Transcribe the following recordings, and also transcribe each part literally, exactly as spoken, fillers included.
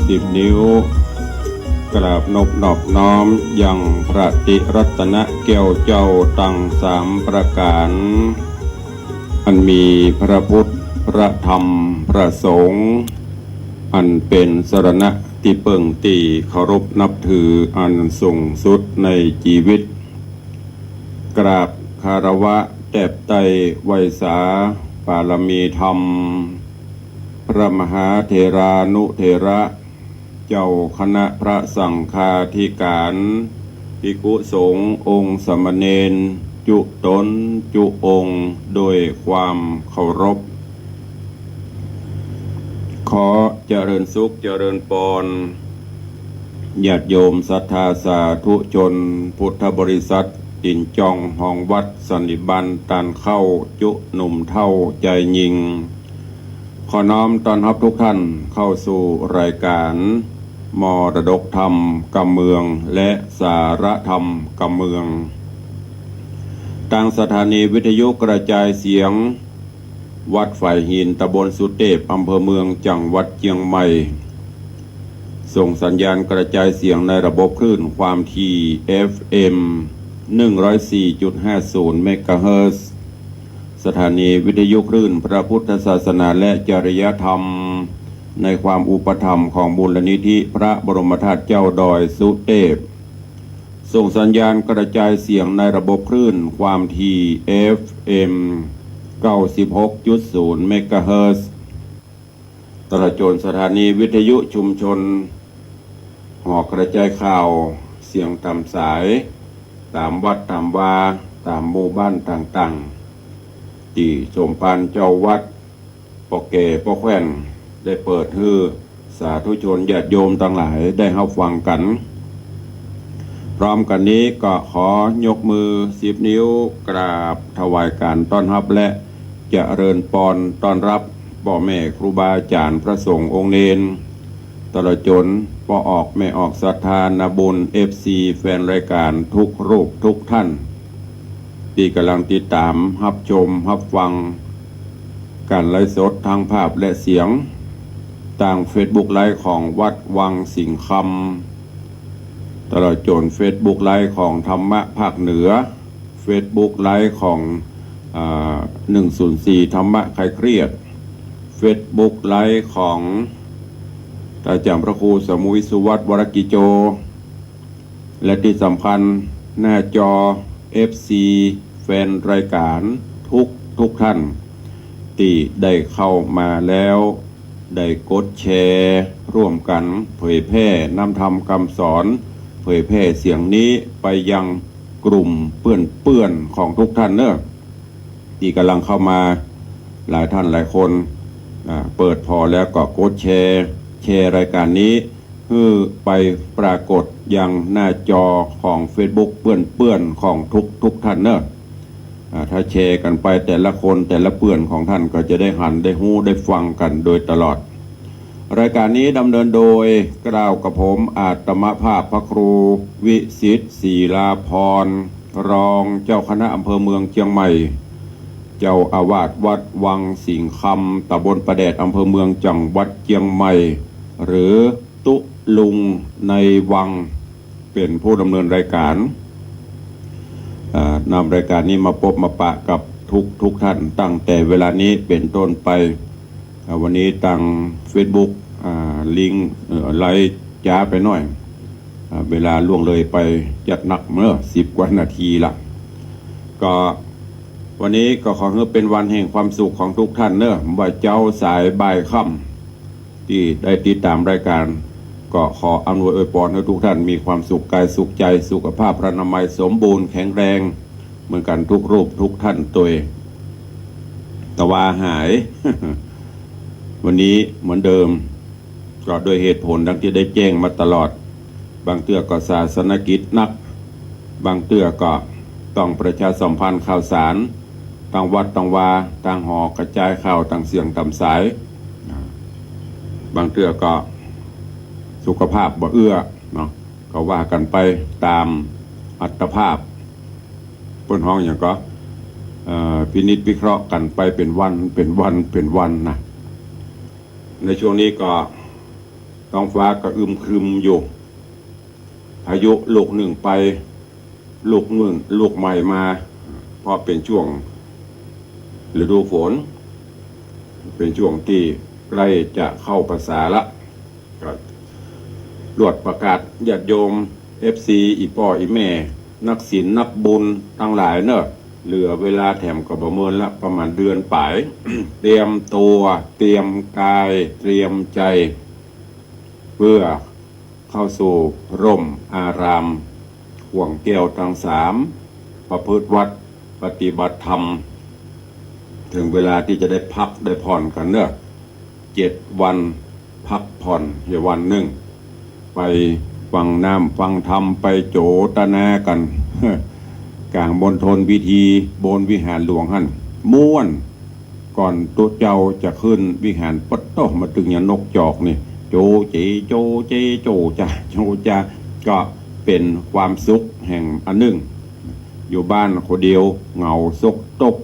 สิบนิ้ว กราบนบนอบน้อมยังพระติรัตนแก้วเจ้าตังสามประก๋าน อันมีพระพุทธ พระธรรม พระสงฆ์ อันเป๋นสรณะตี้เปิ้งตี้เคารพนับถืออันสูงสุดในจีวิต กราบคารวะแตบไต้ไหว้สาปารมีธรรม พระมหาเถรานุเถระ เจ้าคณะพระสังฆาธิการ ภิกขุสงฆ์องค์สามเณร จุ๊ต๋นจุ๊องค์ โดยความเคารพ ขอเจริญสุขเจริญปอน ญาติโยมศรัทธาสาธุชนพุทธบริษัท ตี๋นจองฮองวัดสันนิบาตตานเข้า จุ๊หนุ่มเฒ่าจายญิง ขอน้อมต้อนฮับทุกท่านเข้าสู่รายการมรดกธรรมกำเมือง และสาระธรรมกำเมือง ตางสถานีวิทยุกระจายเสียง วัดฝายหิน ตำบลสุเตพ อำเภอเมือง จังหวัดเจียงใหม่ ส่งสัญญาณกระจายเสียงในระบบคลื่นความถี่ เอฟเอ็ม หนึ่งร้อยสี่จุดห้าศูนย์ เมกะเฮิรตซ์ สถานีวิทยุคลื่นพระพุทธศาสนาและจริยธรรม ในความอุปถัมภ์ของมูลนิธิพระบรมธาตุเจ้าดอยสุเตพ ส่งสัญญาณกระจายเสียงในระบบคลื่นความถี่ เอฟเอ็ม เก้าสิบหกจุดศูนย์ เมกะเฮิรตซ์ ตลอดจ๋นสถานีวิทยุชุมชน หอกระจายข่าวเสียงต๋ามสาย ต๋ามวัดต๋ามวา ต๋ามหมู่บ้านต่างๆ ตี้สมภารเจ้าวัด ป้อแก่ป้อแคว่น ได้เปิดหื้อสาธุชนญาติโยมตังหลายได้ฮับฟังกั๋น พร้อมกั๋นนี้ก็ขอยกมือสิบนิ้วกราบถวายก๋านต้อนฮับและเจริญปอนต้อนฮับป้อแม่ครูบาอาจ๋ารย์พระสงฆ์องค์เณร ตลอดจ๋นป้อออกแม่ออกศรัทธานาบุญ เอฟซี แฟนรายการทุกรูปทุกท่าน ตี้ก่ำลังติดต๋ามฮับชมฮับฟังก๋านไลฟ์สดทั้งภาพและเสียง ตางเฟซบุ๊กไลฟ์ของวัดวังสิงห์คำ ตลอดจ๋นเฟซบุ๊กไลฟ์ของธรรมะภาคเหนือ เฟซบุ๊กไลฟ์ของ อ่า หนึ่งศูนย์สี่ ธรรมะคลายเครียด เฟซบุ๊กไลฟ์ของอาจ๋ารย์พระครูสมุยสุวัฒน์ วรกิจโจ และตี้สำคัญหน้าจอ เอฟซี แฟนรายการทุกทุกท่าน ตี้ได้เข้ามาแล้ว ได้กดแชร์ร่วมกั๋นเผยแพร่น้ำธรรมกำสอน เผยแพร่เสียงนี้ไปยังกลุ่มเปื้อนๆ ของทุกท่านเนาะ ตี้ก่ำลังเข้ามาหลายท่านหลายคน อ่า เปิดผ่อแล้วก็กดแชร์ แชร์รายการนี้ หื้อไปปรากฏยังหน้าจอของเฟซบุ๊กเปื้อนๆ ของทุกทุกท่านเนาะ อ่า ถ้าแชร์กั๋นไปแต่ละคนแต่ละเปื้อนของท่านก็จะได้หันได้ฮู้ได้ฟังกั๋นโดยตลอด รายการนี้ดำเนินโดยเกล้ากระผมอาตมาภาพพระครูวิสิทธิ์ ศิลาภรณ์ รองเจ้าคณะอำเภอเมืองเจียงใหม่ เจ้าอาวาสวัดวังสิงห์คำ ตำบลป่าแดด อำเภอเมือง จังหวัดเจียงใหม่ หรือตุ๊ลุงในวัง เป๋นผู้ดำเนินรายการ อ่า นำรายการนี้มาปบมาปะกับทุกทุกท่าน ตั้งแต่เวลานี้เป๋นต้นไป อ่า วันนี้ตางเฟซบุ๊ก อ่า ลิงก์ เอ่อ ไลฟ์จ๊าไปหน้อย อ่า เวลาล่วงเลยไปจัดนักเนาะ สิบกว่านาทีละ ก็วันนี้ก็ขอหื้อเป๋นวันแห่งความสุขของทุกท่านเนาะ บ่าเจ๊าสายบ่ายค่ำ ตี้ได้ติดต๋ามรายการ ก็ขออำนวยอวยปอนหื้อทุกท่านมีความสุขกายสุขใจ๋ สุขภาพพรรณนามัยสมบูรณ์แข็งแรง เหมือนกั๋นทุกรูปทุกท่านตวย ตะวาหาย วันนี้เหมือนเดิม ก็ด้วยเหตุผลดังตี้ได้แจ้งมาตลอด บางเตื้อก็ศาสนกิจหนัก บางเตื้อก็ต้องประชาสัมพันธ์ข่าวสาร ตางวัดตางวา ตางหอกระจายข่าวตางเสียงต๋ามสาย อ่า บางเตื้อก็สุขภาพบ่เอื้อเนาะ ก็ว่ากั๋นไปต๋ามอัตภาพ เปิ้นฮ้องหยังก็ เอ่อ พินิจพิเคราะห์กั๋นไปเป๋นวัน เป๋นวัน เป๋นวันนะ ในช่วงนี้ก็ ท้องฟ้าก็อึมครึมอยู่ พายุลูกนึ่งไป ลูกนึ่ง ลูกใหม่มา เพราะเป๋นช่วงฤดูฝน เป๋นช่วงตี้ใก้จะเข้าพรรษาละ ก็ลวดประกาศญาติโยม เอฟซี อี่ป้ออี่แม่ นักศีลนักบุญตังหลายเน่อ เหลือเวลาแถมก็บ่เมินละ ประมาณเดือนป๋าย เตรียมตั๋ว เตรียมก๋าย เตรียมใจ๋ เปื้อเข้าสู่ฮ่มอาราม ห่วงแก้วตังสาม ประพฤติวัตรปฏิบัติธรรม เถิงเวลาตี้จะได้พักได้ผ่อนกั๋นเน่อ เจ็ดวันพักผ่อนเหียวันนึ่ง ไปฟังน้ำฟังธรรม ไปโสตนากั๋น ก๋างมณฑลพิธีบนวิหารหลวงหั้น ม่วน ก่อนตุ๊เจ้าจะขึ้นวิหาร ปะโต๊ะ มาตึงอย่างนกจอกนี่ โจเจ โจเจ โจจา โจจา ก็เป๋นความสุขแห่งอันนึ่ง อยู่บ้านคนเดียวเหงาซกตก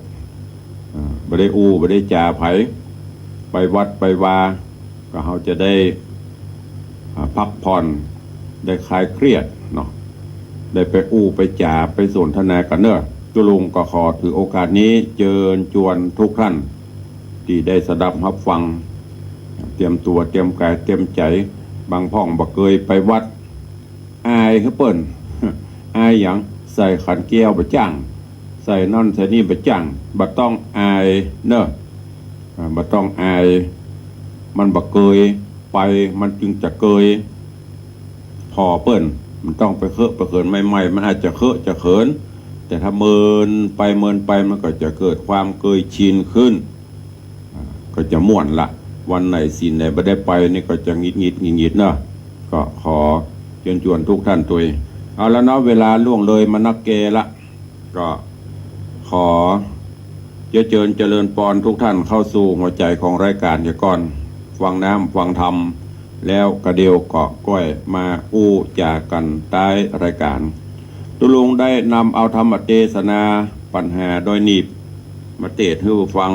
อ่า บ่ได้อู้บ่ได้จ๋าใผ ไปวัดไปวา ก็เฮาจะได้ อ่า พักผ่อน ได้คลายเครียดเนาะ ได้ไปอู้ไปจ๋าไปสนทนากั๋นเน่อ ตุ๊ลุงก็ขอถือโอกาสนี้เจิญจวนทุกท่าน ตี้ได้สดับฮับฟัง เตรียมตั๋วเตรียมก๋ายเตรียมใจ๋ บางพ่องบ่เกยไปวัด อายหื้อเปิ้น อายหยัง ใส่ขันแก้วบ่จ้าง ใส่นั่นใส่นี่บ่จ้าง บ่ต้องอายเน่อ อ่า บ่ต้องอาย มันบ่เกย ไปมันจึงจะเกย ผ่อเปิ้น มันต้องไปเคะไปเขิน ใหม่ๆ มันอาจจะเคะจะเขิน แต่ถ้าเมินไปเมินไปมันก็จะเกิดความเกยชินขึ้น อ่า ก็จะม่วนละ วันไหนศีลไหนบ่ได้ไปนี่ก็จะหงิดหงิดหงิดหงิดเนาะ ก็ขอเจิญจวนทุกท่านตวย เอาละเนาะ เวลาล่วงเลยมานักแก่ละ ก็ขอเจริญเจริญปอนทุกท่านเข้าสู่หัวใจ๋ของรายก๋านเหียก่อน ฟังน้ำฟังธรรม แล้วกระเดี่ยวก็ก้อยมาอู้จ๋ากั๋นใต้รายก๋าน ตุ๊ลุงได้นำเอาธรรมเตสนาปัญหาดอยหนีบ มาเตสน์หื้อฟัง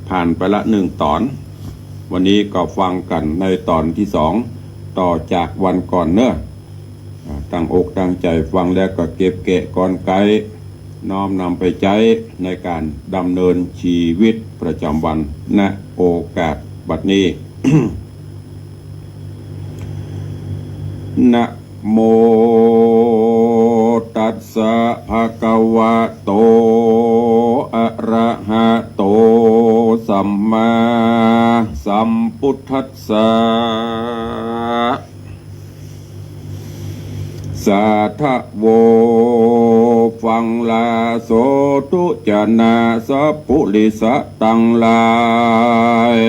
ผ่านไปละนึ่งต๋อน วันนี้ก็ฟังกั๋นในต๋อนตี้สอง ต่อจากวันก่อนเน่อ อ่า ตั้งอกตั้งใจ๋ฟังแล้วก็เก็บแกะกลไก น้อมนำไปใจ๊ในก๋านดำเนินชีวิตประจ๋ำวัน ณ โอกาสบัดนี้ นะโม ตัสสะ ภะคะวะโต อะระหะโต สัมมาสัมพุทธัสสะ สาธะโว ฟังลาโส ทุจนะ สัพปุริสะตังหลาย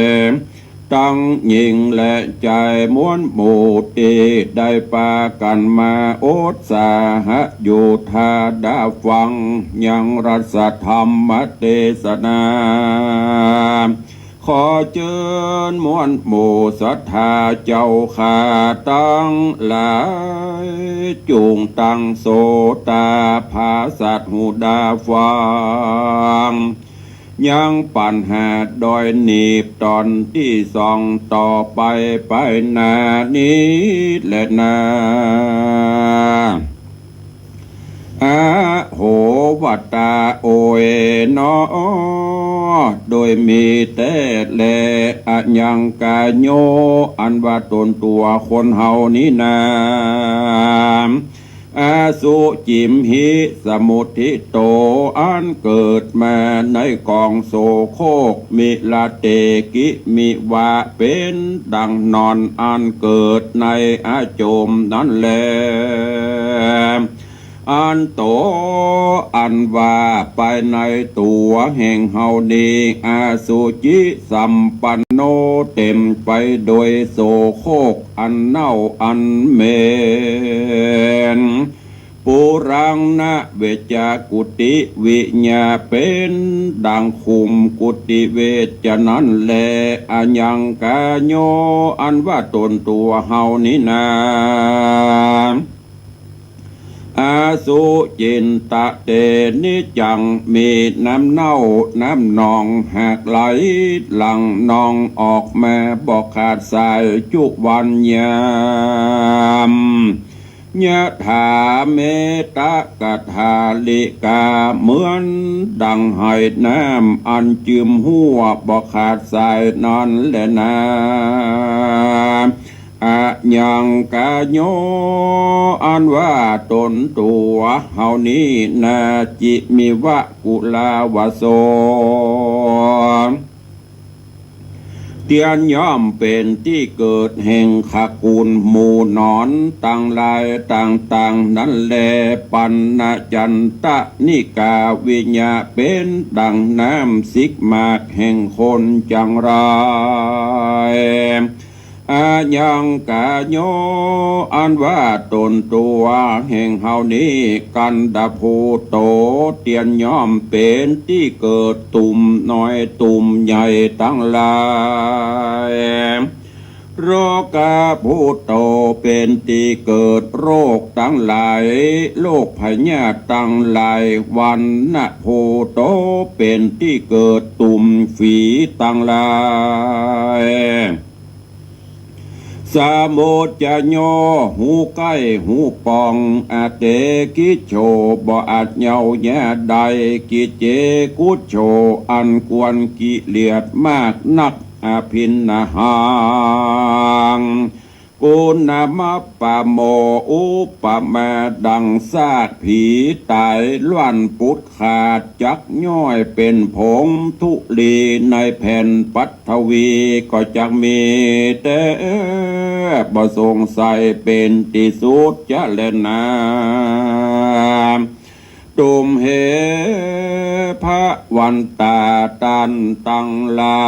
ตังญิงและจายมวลหมู่ตี้ได้ปากั๋นมาอุตสาหะโยธาดาฟังยังรัสธรรมเตสนา ขอเจิญมวลหมู่ศรัทธาเจ้าข้าตังหลาย จุ่งตั้งโสตาผาสัตว์หูดาฟัง ยังปัญหาดอยหนีบต๋อนตี้สองต่อไปไปหน้านี้แลนา อะโหวตา โอยหนอ โดยมีแต๊แล อะยังกายโย อันว่าต๋นตั๋วคนเฮานี้นา อสุจิมหิ สมุตถิโต อันเกิดมาในก๋องโสโครก มิลเต กิมิวะ เป๋นดั่งหนอนอันเกิดในอโจมนั้นแล อันโต อันว่าไปในตั๋วแห่งเฮานี้ อสุจิสัมปันโน เต๋มไปโดยโสโครกอันเน่าอันเหม็น ปุรัง นเวจจากุฏิวิญญา เป๋นดั่งขุมกุฏิเวชนั้นแล อะยังกายโย อันว่าต๋นตั๋วเฮานี้นา อสุจินตะเต นิจจัง มีน้ำเน่าน้ำหนองหากไหลหลั่งนองออกมาบ่ขาดสายจุวันยาม ยะถาเมตตะกะถาลิกา เหมือนดังไหน้ำอันจืมฮั้วบ่ขาดสายนั้นแลนา อะยังกาโย อันว่าต๋นตั๋วเฮานี้นา จิมิวะกุลาวโส เตียนย่อมเป๋นตี้เกิดแห่งขกุลหมู่หนอนตังหลายต่างๆ นั้นแล ปัณณจันตะนิกาวิญญา เป๋นดังน้ำสิกหมากแห่งคนจังไร อะยังกาโย อันว่าต๋นตั๋วแห่งเฮานี้ กันดภูโต เตียนย่อมเป๋นตี้เกิดตุ่มน้อยตุ่มใหญ่ตังหลาย โรคาภูโต เป๋นตี้เกิดโรคตังหลาย โรคพยาธิตังหลาย วัณณภูโต เป๋นตี้เกิดตุ่มฝีตังหลาย สมุจจโย หูใก้หูปอง อเตกิจโฉ บ่อาจเยาว์ยาได้ กิจเจกุจโฉ อันควรกิเลสมากนัก อภิณหัง กุณมัปปะโม อุปมาดังซากผีต๋ายล้วนปุดขาด จักย่อยเป๋นผงธุลีในแผ่นปัทวี ก็จักมีแต๊ บ่สงสัยเป๋นตี้สุดจะแลนา ตุมเห ภวันตา ต้านตังหลา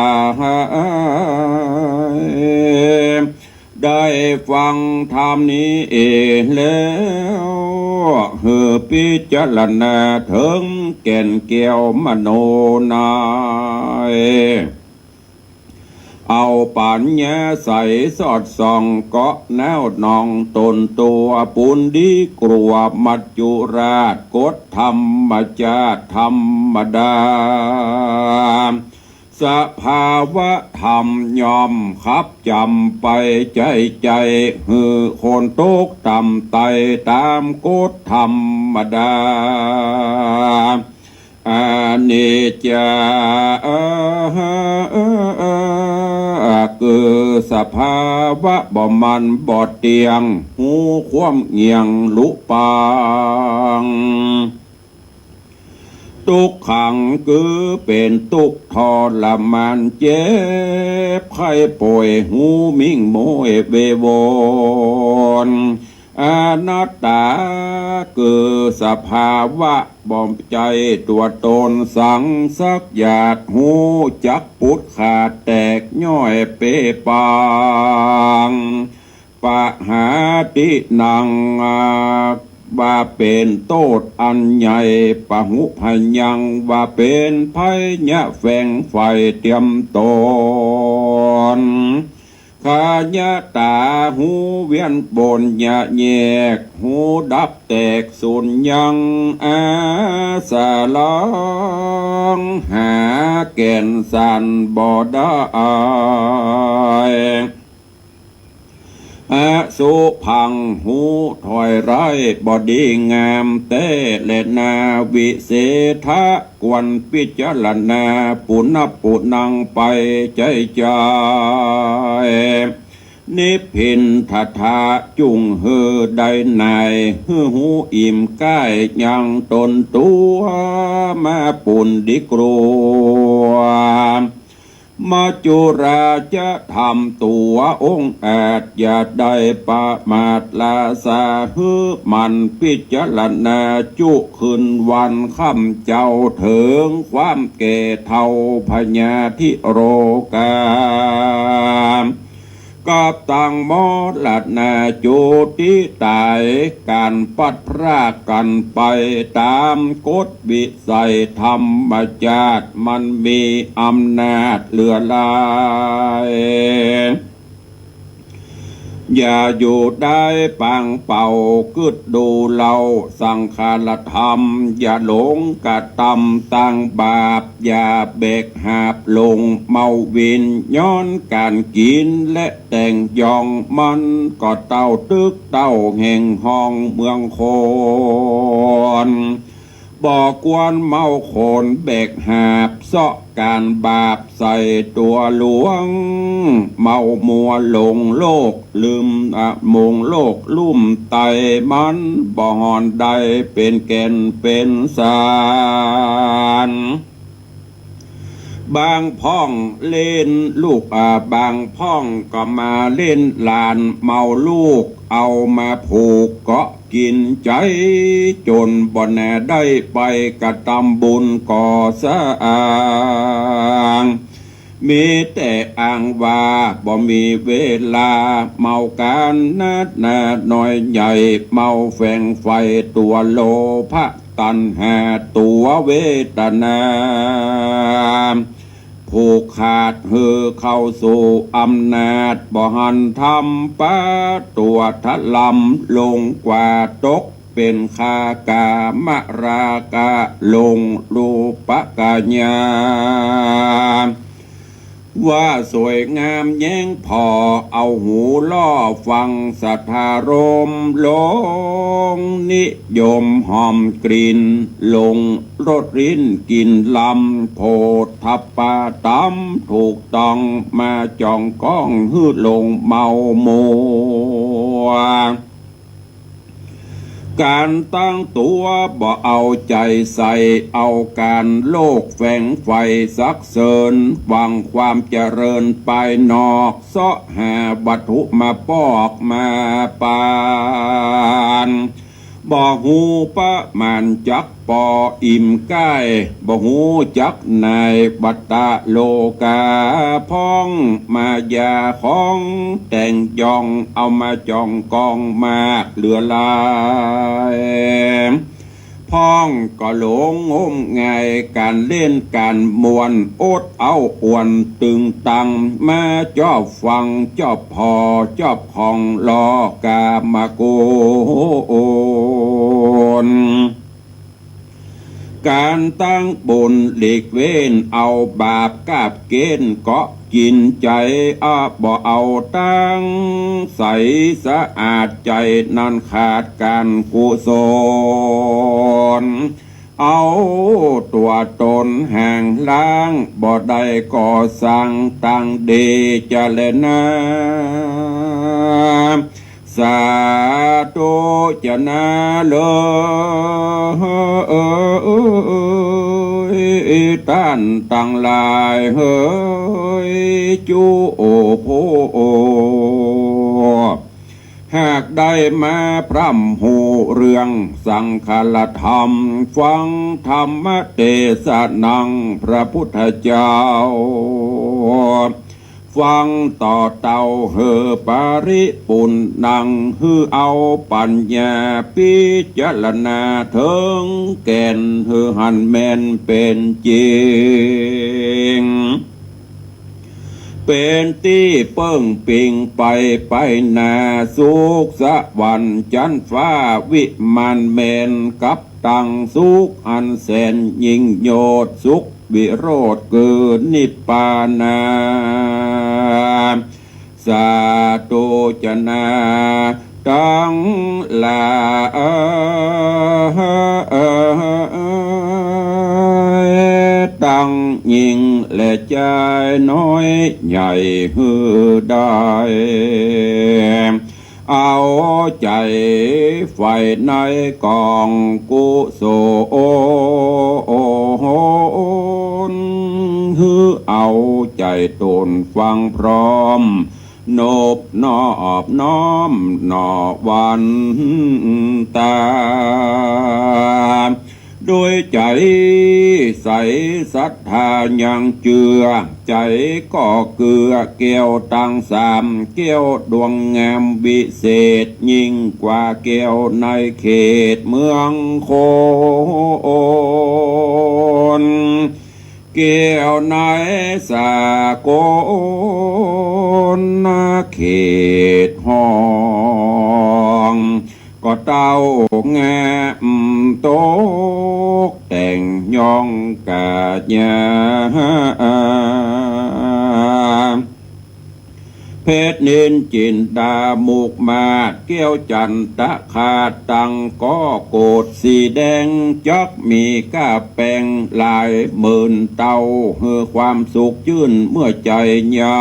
ย ได้ฟังธรรมนี้แล้ว หื้อพิจารณาเถิงแก่นแก้วมโนใน เอาปัญญาใสสอดส่องเกาะแนวนองต๋นตั๋ว ปุณณดีกรัวมัจจุราช กฎธรรมจาติธรรมดา สภาวะธรรมย่อมคับจ๋ำไปใจ๊ใจ๋ หื้อคนตกต่ำไต่ต๋ามกฎธรรมดา อนิจจา คือสภาวะบ่มั่นบ่เตี้ยง ฮู้ความเงี่ยงลุปัง ตุ๊กขัง คือเป๋นตุ๊กข์ทรมาน เจ็บไข้ป่วย ฮู้มิ่งโมยเววอน อนัตตา คือสภาวะบ่ใจ้ตั๋วต๋นสังสักอย่าง ฮู้จักปุดขาดแตกย่อยเป๋ปาง ปหาตินัง ว่าเป๋นโต้ษอันใหญ่ ปหุพยัง ว่าเป๋นภัยยะแฝงใฝ่เตียมต๋น ขายตา ฮู้เวียนปนยะแยก ฮู้ดับแตกสูญยัง อาสาลอง หาแก่นสารบ่ได้ อสุภัง ฮู้ถ้อยร้ายบ่ดีงามแต๊แลนา วิเศทะ ควรพิจารณา ปุณณปุณณัง ไปใจ๊ใจ๋ นิพพิณฑทะ จุ่งหื้อได้หน่าย หื้อฮู้อิ่มก้ายยังต๋นตั๋ว มาปุณณดีกรัว มัจจุราชธรรมตั๋วองอาจ อย่าได้ประมาทละสา หื้อหมั่นพิจารณา จุคืนวันค่ำเจ๊า เถิงความแก่เฒ่าพยาธิโรคา กับตังมรณาจุติต๋าย ก๋านพลัดพรากกั๋นไป ต๋ามกฎวิสัยธรรมจาติ มันมีอำนาจเหลือหลาย อย่าอยู่ได้ปางเป่า กึ๊ดดูเล่าสังฆารธรรม อย่าหลงกระตำตางบาป อย่าแบกหาบหลงเมาวิน ย้อนก๋านกิ๋นและแต่งยอง มันก็เต้าตึกเต้าแห่งห้องเมืองคน บ่ควรเมาขนแบกหาบ เซาะก๋านบาปใส่ตั๋วหลวง เมามัวหลงโลก ลืมอะ หมงโลกลุ่มไต มันบ่ห่อนได้เป๋นแก่นเป๋นสาร บางพ่องเล่นลูก อ่า บางพ่องก็มาเล่นหลาน เมาลูกเอามาผูกเกาะกิ๋นใจ๋ จนบ่แน่ได้ไปกระตำบุญก่อสร้าง มีแต่อ้างว่าบ่มีเวลา เมาก๋านนักหนาน้อยใหญ่ เมาแฝงใฝ่ตั๋วโลภะตัณหา ตั๋วเวทนา ผูกขาดหื้อเข้าสู่อำนาจ บ่หันธรรมปะตั๋วทะลำ ลงกว่าตกเป๋นคากามราคะ หลงรูปะกายา ว่าสวยงามแย้งผ่อ เอาหูล่อฟังสทธารมณ์ หลงนิยมหอมกลิ่น หลงรสลิ้นกลิ่นลำ โผฏฐัพปะตำถูกต้อง มาจ่องก้องหื้อหลงเมามัว ก๋านตั้งตั๋วบ่เอาใจ๋ใส่ เอาก๋านโลกแฝงใฝ่สรรเสริญ หวังความเจริญภายนอก เซาะหาวัตถุมาปอกมาปาน บ่ฮู้ประมาณจักปออิ่มใก้ บ่ฮู้จักหน่ายวัตตะโลกา พ่องมายาของแต่งยอง เอามาจ่องก้องมากเหลือหลาย พ่องก็หลงงมงายก๋านเล่นก๋านม่วน อดเอาอ่วนตึงตัง มาจอบฟังจอบผ่อจอบของล่อกามกุล ก๋านตั้งบุญหลีกเว้น เอาบาปกาบเกณฑ์เกาะกิ๋นใจ๋ อะ บ่เอาตั้งใสสะอาดใจ๋ นั้นขาดก๋านกุศล เอาตั๋วต๋นห่างล้าง บ่ได้ก่อสร้างตางดีจะแลนา สาธุจะนาเลย ต้านตังหลายเหย จุ โอ โพ โอ หากได้มาพร่ำฮู้เรื่องสังฆารธรรม ฟังธรรมเตสนังพระพุทธเจ้า ฟังต่อเต้าหื้อปริปุณณัง หื้อเอาปัญญาพิจารณาเถิงแก่น หื้อหันแม่นเป๋นจริง เป๋นตี้เปิ้งปิงไปไปหน้า สุขสวรรค์จั๊นฟ้าวิมานแม่น กับตังสุขอันแสนยิ่งโยชน์ สุขวิโรจน์คือนิพพานา สาธุจะนา ตังหลาย ตังยิ่งและจายน้อยใหญ่หื้อได้ เอาใจ๋ใฝ่ในก๋องกุศล หื้อเอาใจ๋ต๋นฟังพร้อม นบนอบน้อมหน่อวันตา โดยใจ๋ใสศรัทธายังเจื้อ ใจ๋ก็เกื้อแก้วตังสามแก้ว ดวงงามวิเศษยิ่งกว่าแก้วในเขตเมืองคล แก้วในสากลเขตห้อง ก็เต้าแงมตกแต่งย่องกะยา เพชรนิลจินดามุกมาศ แก้วจันตะคาดตัง ก็โกศสีแดง จักมีก้าแป๋งหลายหมื่นเต้า หื้อความสุขจื้นเมื่อใจ๋ยั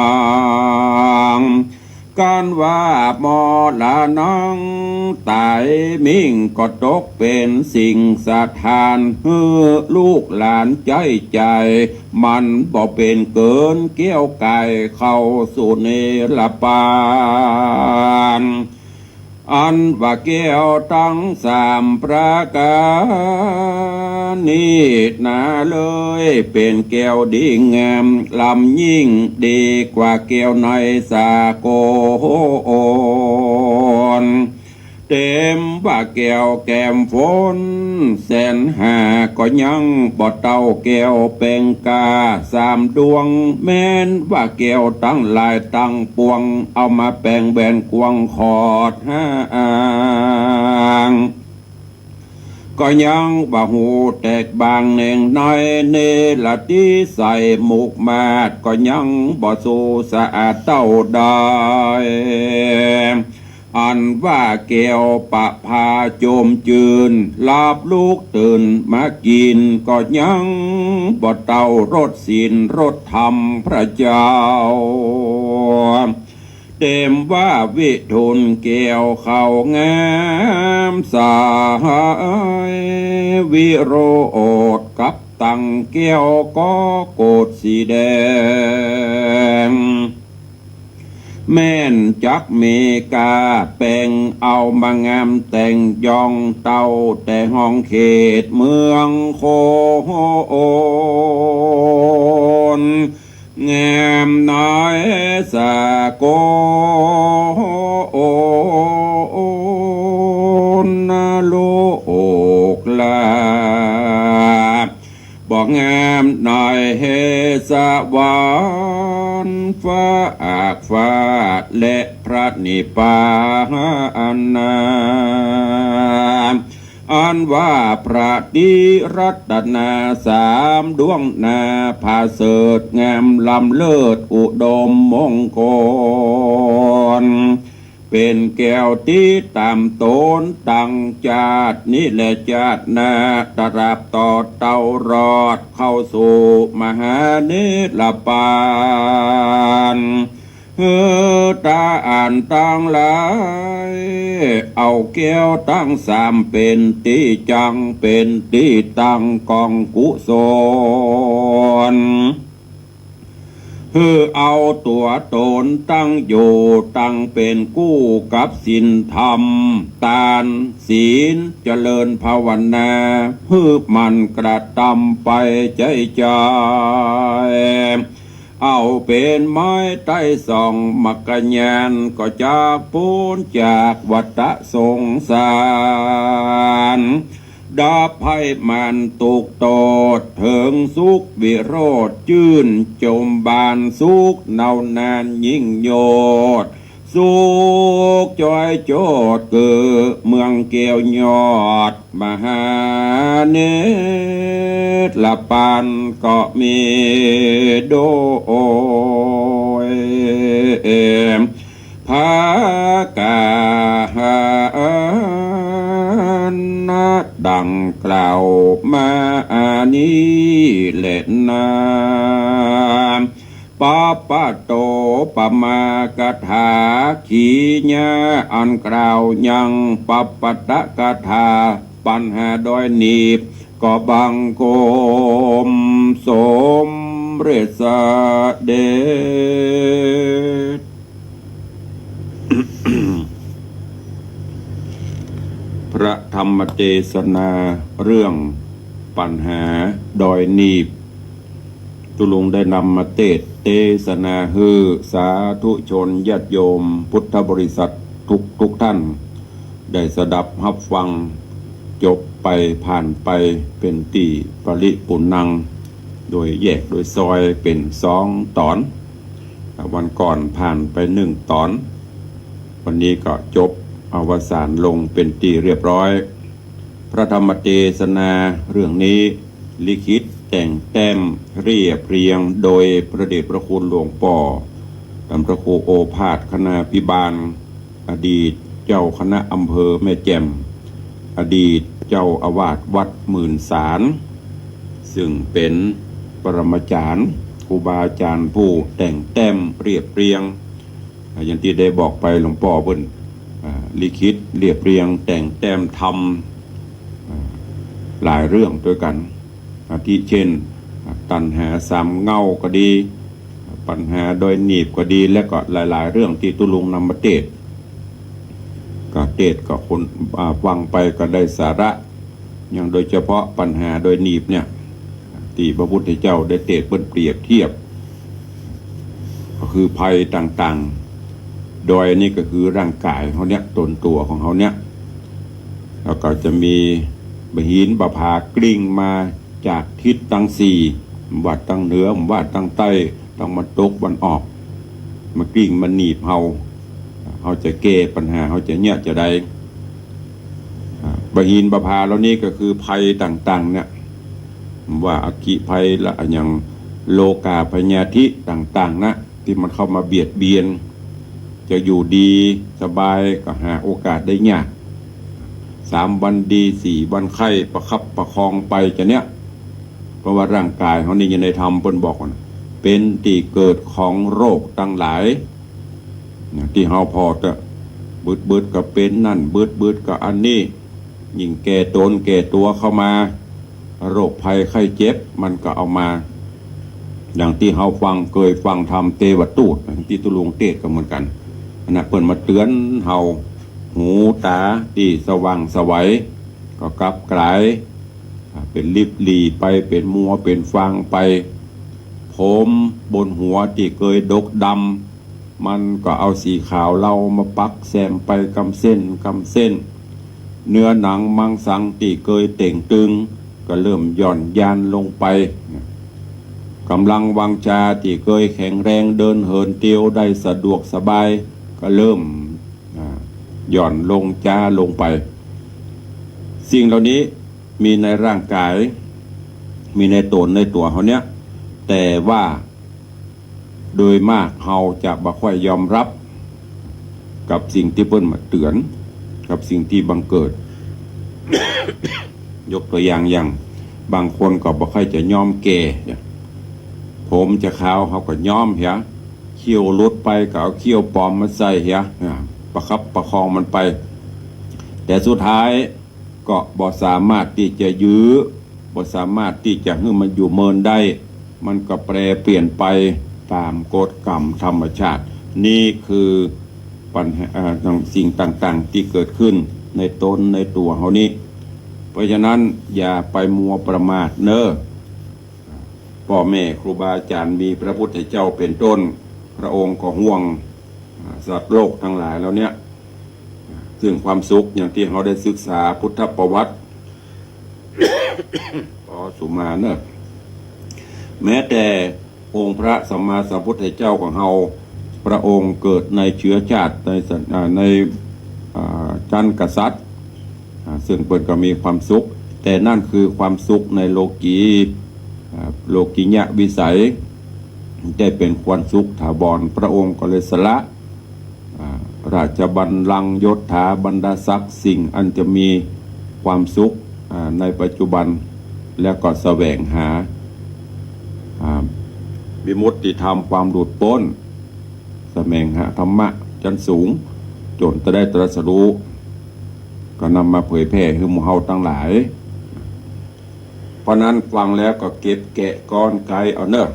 ง กันว่ามรณะต๋ายมิ่ง ก็ตกเป๋นสิ่งสถาน หื้อลูกหลานใจ๊ใจ๋ มันบ่เป๋นเกิน แก้วก๋ายเข้าสู่นิรปาน อันว่าแก้วตังสามประก๋านนี้นาเอ๋ย เป๋นแก้วดีงามล้ำยิ่ง ดีกว่าแก้วในสากล เต็มว่าแก้วแก้มฝนแสนหา ก็ยังบ่เต้าแก้วแป๋งกาสามดวง แม้นว่าแก้วตังหลายตังปวง เอามาแป๋งแบนกว้างขอดห้าง ก็ยังบ่ฮู้แตกบางแหน่งใน เนรติใสมุกมาศ ก็ยังบ่สู้สะอาดเต้าได้ อันว่าแก้วประภาโจมจื้น หลับลุกตื่นมากิ๋น ก็ยังบ่เต้ารสศีลรสธรรมพระเจ้า เต็มว่าวิทูลแก้วเข้างามสาย วิโรธกับตังแก้วก็โกศสีแดง แม้นจักมีก้าแป๋ง เอามางามแต่งย่องเต้า แต่ห้องเขตเมืองโคน งามในสากลโลกลา บ่งามในสวรรค์ฟากฟ้า และพระนิพพานนา อันว่าพระตรีรัตนาสามดวงนา ผาเสริฐงามล้ำเลิศอุดมมงคล เป๋นแก้วติดต๋ามต๋นตังจาตินี้และจาติหน้า ตราบต่อเต้ารอดเข้าสู่มหานิรปาน หื้อต้านตังหลาย เอาแก้วตังสามเป๋นตี้จั่ง เป๋นตี้ตั้งกองกุศล หื้อเอาตั๋วต๋นตั้งอยู่ ตั้งเป๋นกู้กับศีลธรรม ตานศีลเจริญภาวนา หื้อหมั่นกระตำไปใจ๊ใจ๋ เอาเป๋นไม้ไต้ส่องมรรคญาณ ก็จักป๊นจากวัฏสงสาร ดับภัยมารทุกข์โทษ เถิงสุขวิโรจน์จื้น จมบานสุขเนาหนานยิ่งโยด สุขจ้อยโจทย์เกิดเมืองแก้วยอด มหานิรปานก็มีโดย ผากาหารดังกล่าวมานี้แลนา ปัปปะโตปมากถา ขีญาอันกล่าวยังปัปปะตะกถา ปัญหาดอยหนีบ ก็บังคมสมเร็จเสด็จ พระธรรมเตสนาเรื่องปัญหาดอยหนีบ ตุ๊ลุงได้นำมาเตสน์เตสนาหื้อสาธุชนญาติโยมพุทธบริษัททุกทุกท่าน ได้สดับฮับฟัง จบไปผ่านไปเป๋นตี้ปริปูรณ์นัง โดยแยกโดยซอยเป๋นสองต๋อน วันก่อนผ่านไปหนึ่งต๋อน วันนี้ก็จบอวสานลงเป๋นตี้เรียบร้อย พระธรรมเตสนาเรื่องนี้ ลิขิตแต่งแต้มเรียบเรียงโดยพระเดชพระคุณหลวงป้อ ท่านพระครูโอภาส คณาภิบาล อดีตเจ้าคณะอำเภอแม่แจ่ม อดีตเจ้าอาวาสวัดหมื่นสาร ซึ่งเป๋นปรมาจารย์ ครูบาอาจารย์ผู้แต่งแต้มเรียบเรียง อ่า อย่างตี้ได้บอกไปหลวงป้อเปิ้น อ่า ลิขิตเรียบเรียงแต่งแต้มธรรม อ่า หลายเรื่องตวยกั๋น อาทิเช่น อ่า ตัณหาสามเหง้าก็ดี ปัญหาดอยหนีบก็ดี และก็หลายๆ เรื่องตี้ตุ๊ลุงนำมาเตสน์ ก็เตสน์ก็คน อ่า ฟังไปก็ได้สาระ อย่างโดยเฉพาะปัญหาดอยหนีบเนี่ย ตี้พระพุทธเจ้าได้เตสน์เปิ้นเปรียบเทียบ ก็คือภัยต่างๆ ดอยนี่ก็คือร่างก๋ายเฮาเนี่ย ต๋นตั๋วของเฮาเนี่ย แล้วก็จะมีบ่าหินบ่าผากลิ้งมาจากทิศตังสี่ บ่าตังเหนือ บ่าตังใต้ ตังตะวันตกตะวันออก มากลิ้งมาหนีบเฮา เฮาจะแก้ปัญหา เฮาจะเยียะจาใด อ่า บ่าหินบ่าผาเหล่านี้ก็คือภัยต่างๆ เนี่ย ว่าอัคคีภัยละอะหยัง โรคาพยาธิต่างๆ นะ ตี้มันเข้ามาเบียดเบียน จะอยู่ดีสบายก็หาโอกาสได้ยาก สามวันดีสี่วันไข้ ประคับประคองไปจาเนี่ย เพราะว่าร่างก๋ายเฮานี่อยู่ในธรรมเปิ้นบอกว่า เป๋นตี้เกิดของโรคตังหลาย เนี่ย ตี้เฮาผ่อเต๊อะ บึดๆ ก็เป๋นนั่น บึดๆ ก็อันนี้ ยิ่งแก่ต๋นแก่ตั๋วเข้ามา โรคภัยไข้เจ็บมันก็เอามา อย่างตี้เฮาฟัง เกยฟังธรรมเตวทูต ตี้ตุ๊ลุงเตสน์ก็เหมือนกั๋น อันนั้นเปิ้นมาเตื๋อนเฮา หูต๋าตี้สว่างไสวัย ก็กลับก๋าย อ่า เป๋นลิบหลี่ไป เป๋นมัว เป๋นฟางไป ผมบนหัวตี้เกยดกดำ มันก็เอาสีขาวเลามาปักแซมไปกำเส้นกำเส้น เนื้อหนังมังสังตี้เกยเต่งตึง ก็เริ่มหย่อนยานลงไป ก๋ำลังวังจาตี้เกยแข็งแรง เดินเหินเตียวได้สะดวกสบาย ก็เริ่ม อ่า หย่อนลงจ๊าลงไป สิ่งเหล่านี้มีในร่างก๋าย มีในต๋นในตั๋วเฮาเนี่ย แต่ว่าโดยมากเฮาจะบ่ค่อยยอมฮับ กับสิ่งตี้เปิ้นมาเตื๋อน กับสิ่งตี้บังเกิด ยกตั๋วอย่าง อย่างบางคนก็บ่ใค่จะยอมแก่ ผมจะขาวเฮาก็ยอมเหีย เขี้ยวหลุดไปก็เอาเขี้ยวปลอมมาใส่เหีย อ่า ประคับประคองมันไป แต่สุดท้ายก็บ่สามารถตี้จะยื้อ บ่สามารถตี้จะหื้อมันอยู่เมินได้ มันก็แปรเปลี่ยนไปต๋ามกฎกรรมธรรมชาติ นี่คือปัญหา อ่า ต่าง สิ่งต่างๆ ตี้เกิดขึ้นในต๋นในตั๋วเฮานี้ เพราะฉะนั้นอย่าไปมัวประมาทเน้อ ป้อแม่ครูบาอาจ๋ารย์ มีพระพุทธเจ้าเป๋นต้น พระองค์ก็ห่วง อ่า สัตว์โลกตังหลายเหล่าเนี้ย ซึ่งความสุขอย่างตี้เฮาได้ศึกษาพุทธประวัติ ขอสุมาเนอะ แม้แต่องค์พระสัมมาสัมพุทธเจ้าของเฮา พระองค์เกิดในเชื้อชาติ ในสัน- อ่า ใน อ่า ชั้นกษัตริย์ อ่า ซึ่งเปิ้นก็มีความสุข แต่นั่นคือความสุขในโลกี อ่า โลกิยะวิสัย ได้เป๋นความสุขถาวร พระองค์ก็เลยสละ อ่า ราชบัลลังก์ ยศถาบรรดาศักดิ์ สิ่งอันจะมีความสุข อ่า ในปัจจุบัน แล้วก็แสวงหา อ่า วิมุตติธรรม ความหลุดป๊น แสวงหาธรรมะชั้นสูง จ๋นจะได้ตรัสรู้ ก็นำมาเผยแผ่หื้อหมู่เฮาตังหลาย เพราะนั้นฟังแล้วก็เก็บแกะก๊อนไกเอาเนอะ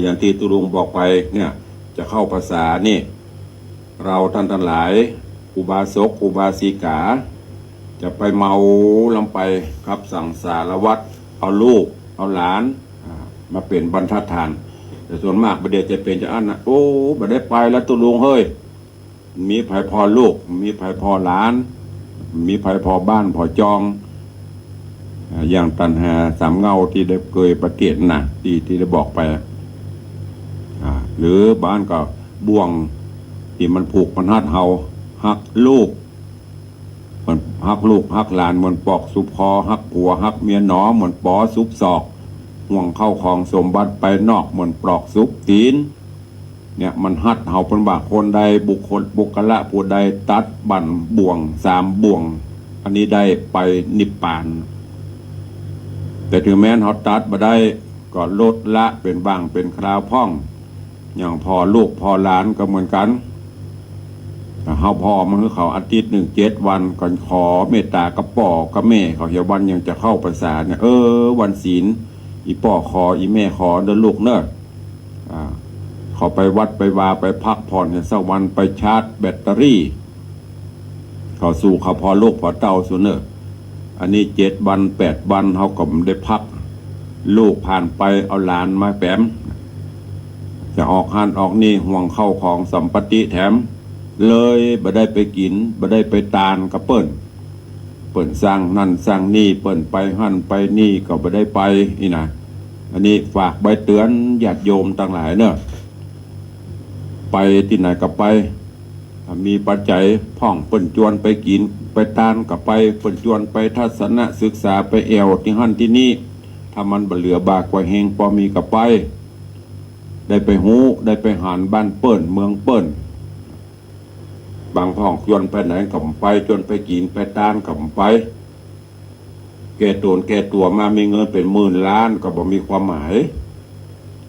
อย่างตี้ตุ๊ลุงบอกไปเนี่ย จะเข้าพรรษานี่ เราต้านตังหลาย อุบาสกอุบาสิกา จะไปเมาลำไปกับสังสารวัฏ เอาลูกเอาหลาน อ่า มาเป๋นบรรทัดฐาน แต่ส่วนมากบ่าเดี่ยวจะเป๋นจาอั้นนะ โอ้ บ่ได้ไปแล้วตุ๊ลุงเฮ้ย มีใผผ่อลูก มีใผผ่อหลาน มีใผผ่อบ้านผ่อจอง อ่า อย่างตัณหาสามเงาตี้ได้เกยประเตียดนะ ตี้ ตี้ได้บอกไป อ่า หรือบางอันก็บ่วงตี้มันผูกมันฮัดเฮา ฮักลูก เหมือนฮักลูกฮักหลาน เหมือนปอกสุบคอ ฮักผัวฮักเมียหนอ เหมือนปอสุบศอก ห่วงเข้าของสมบัติไปนอก เหมือนปอกสุบตี๋น เนี่ยมันฮัดเฮา เปิ้นว่าคนใด บุคคล บุคคละผู้ใดตัดบั้นบ่วงสามบ่วง อันนี้ได้ไปนิพพาน แต่ถึงแม้นเฮาตัดบ่ได้ ก็ลดละเป๋นบางเป๋นคราวพ่อง อย่างผ่อลูกผ่อหลานก็เหมือนกั๋น ถ้าเฮาผ่อมาหื้อเขาอาทิตย์นึ่งเจ็ดวัน ก็ขอเมตตากับป้อกับแม่เขา เหียวันยังจะเข้าพรรษาเนี่ย เออ วันศีล อี่ป้อขอ อี่แม่ขอเน่อลูกเน่อ อ่า เขาไปวัดไปวา ไปพักผ่อนเนี่ย สักวันไปชาร์จแบตเตอรี่ เขาสู่เขาผ่อลูกผ่อเต้าสู่เน่อ อันนี้เจ็ดวันแปดวันเฮาก็บ่ได้พัก ลูกผ่านไปเอาหลานมาแป๋ม จะออกหั้นออกนี่ ห่วงเข้าของสัมปติแถม เลยบ่ได้ไปกิ๋น บ่ได้ไปตานกับเปิ้น เปิ้นสร้างนั่นสร้างนี่ เปิ้นไปหั้นไปนี่ก็บ่ได้ไป อี้นะ อันนี้ฝากไว้เตื๋อนญาติโยมตังหลายเน่อ ไปตี้ไหนก็ไป ถ้ามีปัจจัยพ่อง เปิ้นจวนไปกิ๋นไปตานก็ไป เปิ้นจวนไปทัศนศึกษา ไปแอ่วตี้หั้นตี้นี่ ถ้ามันบ่เหลือบากว่าแฮง ปอมีก็ไป ได้ไปฮู้ ได้ไปหันบ้านเปิ้นเมืองเปิ้น บางพ่องจวนไปไหนก็บ่ไป จวนไปกิ๋นไปตานก็บ่ไป แก่ต๋นแก่ตั๋วมามีเงินเป๋นหมื่นล้านก็บ่มีความหมาย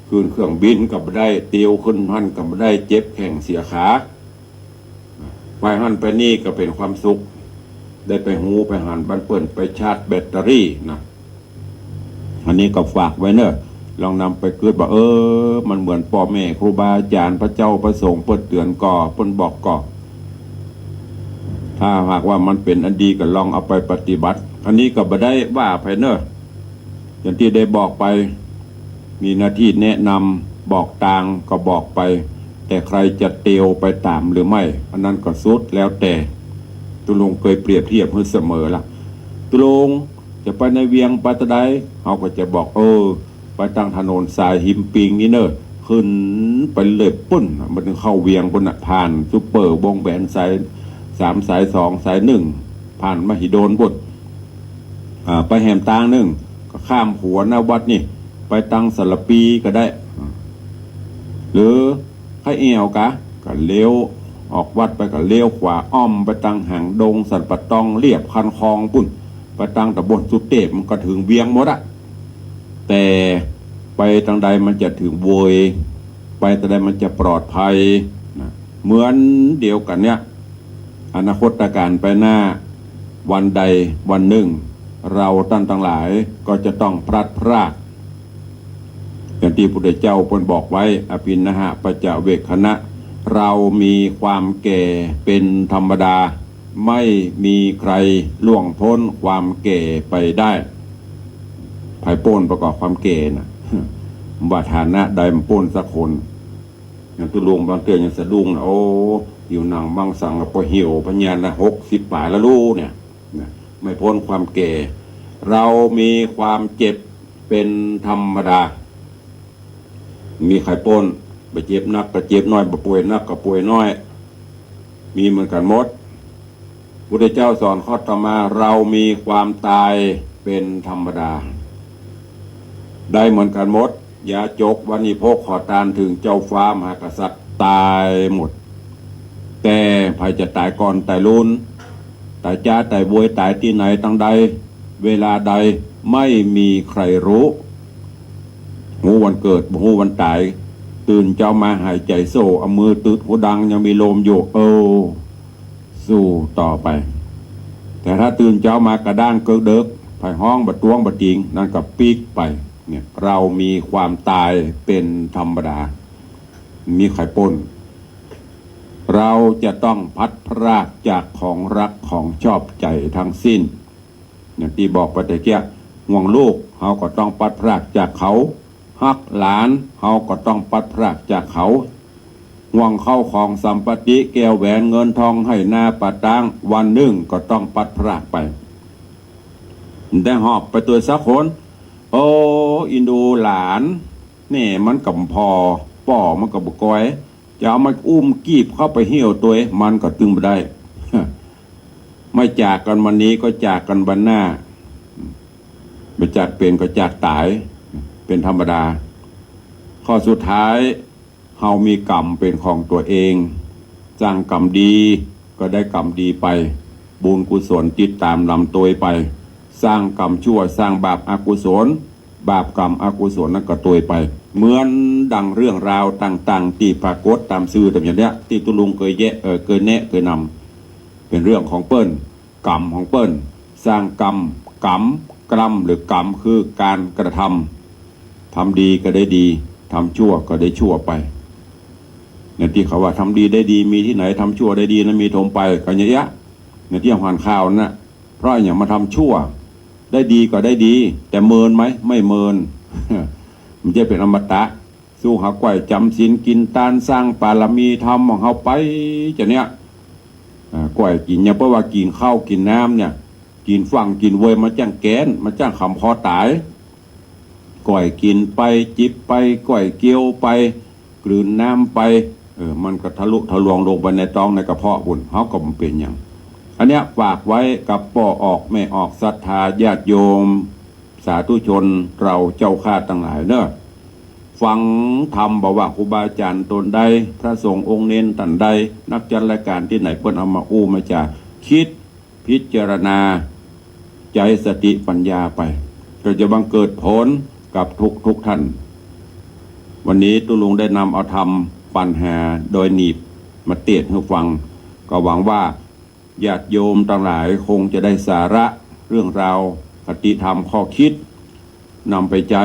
ขึ้นเครื่องบินก็บ่ได้ เตียวขึ้นหั้นก็บ่ได้ เจ็บแข้งเสียขา ไปหั้นไปนี่ก็เป๋นความสุข ได้ไปฮู้ไปหันบ้านเปิ้น ไปชาร์จแบตเตอรี่นะ อันนี้ก็ฝากไว้เน่อ ลองนำไปกึ๊ดว่า เออ มันเหมือนป้อแม่ครูบาอาจ๋ารย์ พระเจ้าพระสงฆ์เปิ้นเตื๋อนก่อ เปิ้นบอกก่อ ถ้าหากว่ามันเป๋นอันดีก็ลองเอาไปปฏิบัติ อันนี้ก็บ่ได้ว่าใผเน่อ อย่างตี้ได้บอกไป มีหน้าตี้แนะนำบอกตางก็บอกไป แต่ใครจะเตียวไปต๋ามหรือไม่ อันนั้นก็สุดแล้วแต่ ตุ๊ลุงเกยเปรียบเทียบหื้อเสมอละ ตุ๊ลุงจะไปในเวียงไปตะใด เฮาก็จะบอก เออ ไปตางถนนสายหิมปิงนี่เน่อ ขึ้นไปเลยปุ้น มันเถิงเข้าเวียงปุ้นน่ะ ผ่านซุปเปอร์วงแหวนสายสาม สายสอง สายหนึ่ง ผ่านมหิดลปุ้น อ่า ไปแหมตางนึ่ง ก็ข้ามขัวหน้าวัดนี่ ไปตางสารภีก็ได้ หรือใค่แอ่วกา ก็เลี้ยวออกวัดไปก็เลี้ยวขวาอ้อมไปตางหางดง สันป่าตอง เลียบคันคลองปุ้น ไปตางตำบลสุเตพ มันก็เถิงเวียงหมดอะ แต่ไปตางใดมันจะเถิงโวย ไปตางใดมันจะปลอดภัยนะ เหมือนเดียวกั๋นเนี่ย อนาคตกาลไปหน้า วันใดวันนึ่ง เราต้านตังหลายก็จะต้องพลัดพราก อย่างตี้พระพุทธเจ้าเปิ้นบอกไว้ อภิณหปัจจเวกขณะ เรามีความแก่เป๋นธรรมดา ไม่มีใครล่วงป๊นความแก่ไปได้ ใผป๊นไปก่อความแก่น่ะ บ่าฐานะใดบ่ป๊นสักคน อย่างตุ๊ลุงบางเตื้อยังสะดุ้งนะ โอ้ หิวหนังมังสัง ปอหิวปัญญานะ หกสิบป๋ายแล้วลูกเนี่ย นะ ไม่ป๊นความแก่ เรามีความเจ็บเป๋นธรรมดา มีใผป๊น บ่เจ็บนักก็เจ็บน้อย บ่ป่วยนักก็ป่วยน้อย มีเหมือนกั๋นหมด พุทธเจ้าสอนข้อต่อมา เรามีความต๋ายเป๋นธรรมดา ได้เหมือนกั๋นหมด ยาจก วานิพก ขอตาน เถิงเจ้าฟ้ามหากษัตริย์ ต๋ายหมด แต่ใผจะต๋ายก่อนต๋ายลุน ต๋ายจ๊าต๋ายโวย ต๋ายตี้ไหนตางใด เวลาใด ไม่มีใครฮู้ ฮู้วันเกิด บ่ฮู้วันต๋าย ตื่นเจ๊ามาหายใจ๋โซ่ เอามือตึดหูดังยังมีลมอยู่ เออ สู้ต่อไป แต่ถ้าตื่นเจ๊ามากระด้างเกิกเดิก ใผฮ้องบ่ตวงบ่ติง นั่นก็ปิ๊กไป เนี่ย เรามีความต๋ายเป๋นธรรมดา มีใผป๊น เราจะต้องพลัดพรากจากของรักของชอบใจ๋ทั้งสิ้น อย่างตี้บอกไปตะเกียะ ห่วงลูก เฮาก็ต้องพลัดพรากจากเขา ฮักหลาน เฮาก็ต้องพลัดพรากจากเขา ห่วงเข้าของสัมปติ แก้วแหวนเงินทอง ไฮ่นาป่าตาง วันนึ่งก็ต้องพลัดพรากไป ได้หอบไปตวยสักคน โอ้ อินดูหลาน แม่มันก็บ่ผ่อ ป้อมันก็บ่กอย จะเอามาอุ้มกีบเข้าไปเหี่ยวตวย มันก็ตึงบ่ได้ ไม่จากกันวันนี้ก็จากกันวันหน้า บ่จากเป๋นก็จากต๋าย เป๋นธรรมดา ข้อสุดท้าย เฮามีกรรมเป๋นของตั๋วเอง สร้างกรรมดีก็ได้กรรมดีไป บุญกุศลติดต๋ามลำตวยไป สร้างกรรมชั่ว สร้างบาปอกุศล บาปกรรมอกุศลนั้นก็ตวยไป เหมือนดังเรื่องราวต่างๆ ตี้ปรากฏต๋ามสื่อต๋ามอย่างเนี้ย ตี้ตุ๊ลุงเกยแยะ เอ่อ เกยแนะ เกยนำ เป๋นเรื่องของเปิ้น กรรมของเปิ้น สร้างกรรม กรรม กรรม หรือกรรมคือการกระทำ ทำดีก็ได้ดี ทำชั่วก็ได้ชั่วไป ในตี้เขาว่าทำดีได้ดีมีตี้ไหน ทำชั่วได้ดีนั้นมีถมไป ก็อย่างเนี้ย ในตี้หันข่าวน่ะ เพราะอย่างมาทำชั่ว ได้ดีก็ได้ดี แต่เมินไหม ไม่เมิน มันจะเป๋นอมตะ สู้หาก้อยจ๋ำศีลกิ๋นตานสร้างปารมีธรรมของเฮาไป จะเนี้ย อ่า ก้อยกิ๋นเนี่ย เพราะว่ากิ๋นข้าวกิ๋นน้ำเนี่ย กิ๋นฟั่งกิ๋นเวยมาจ้างแกน มาจ้างขำคอต๋าย ก้อยกิ๋นไป จิบไป ก้อยเคี้ยวไป กลืนน้ำไป เออ มันก็ทะลุทะลวงลงไปในต๊องในกระเพาะปุ้น เฮาก็บ่เป๋นหยัง อันเนี้ยฝากไว้กับป้อออกแม่ออกศรัทธาญาติโยม สาธุชนเราเจ้าข้าตังหลายเนอะ ฟังธรรมบ่ว่าครูบาอาจ๋ารย์ต๋นใด พระสงฆ์องค์เณรต้านใด นักจัดรายก๋านตี้ไหนเปิ้นเอามาอู้มาจ๋า กึ๊ดพิจารณา ใจ๊สติปัญญาไป ก็จะบังเกิดผลกับทุกๆ ท่าน วันนี้ตุ๊ลุงได้นำเอาธรรมปัญหาโดยหนีบมาเตศน์หื้อฟัง ก็หวังว่า ญาติโยมตังหลายคงจะได้สาระเรื่องราวคติธรรมข้อกึ๊ด นำไปใจ๊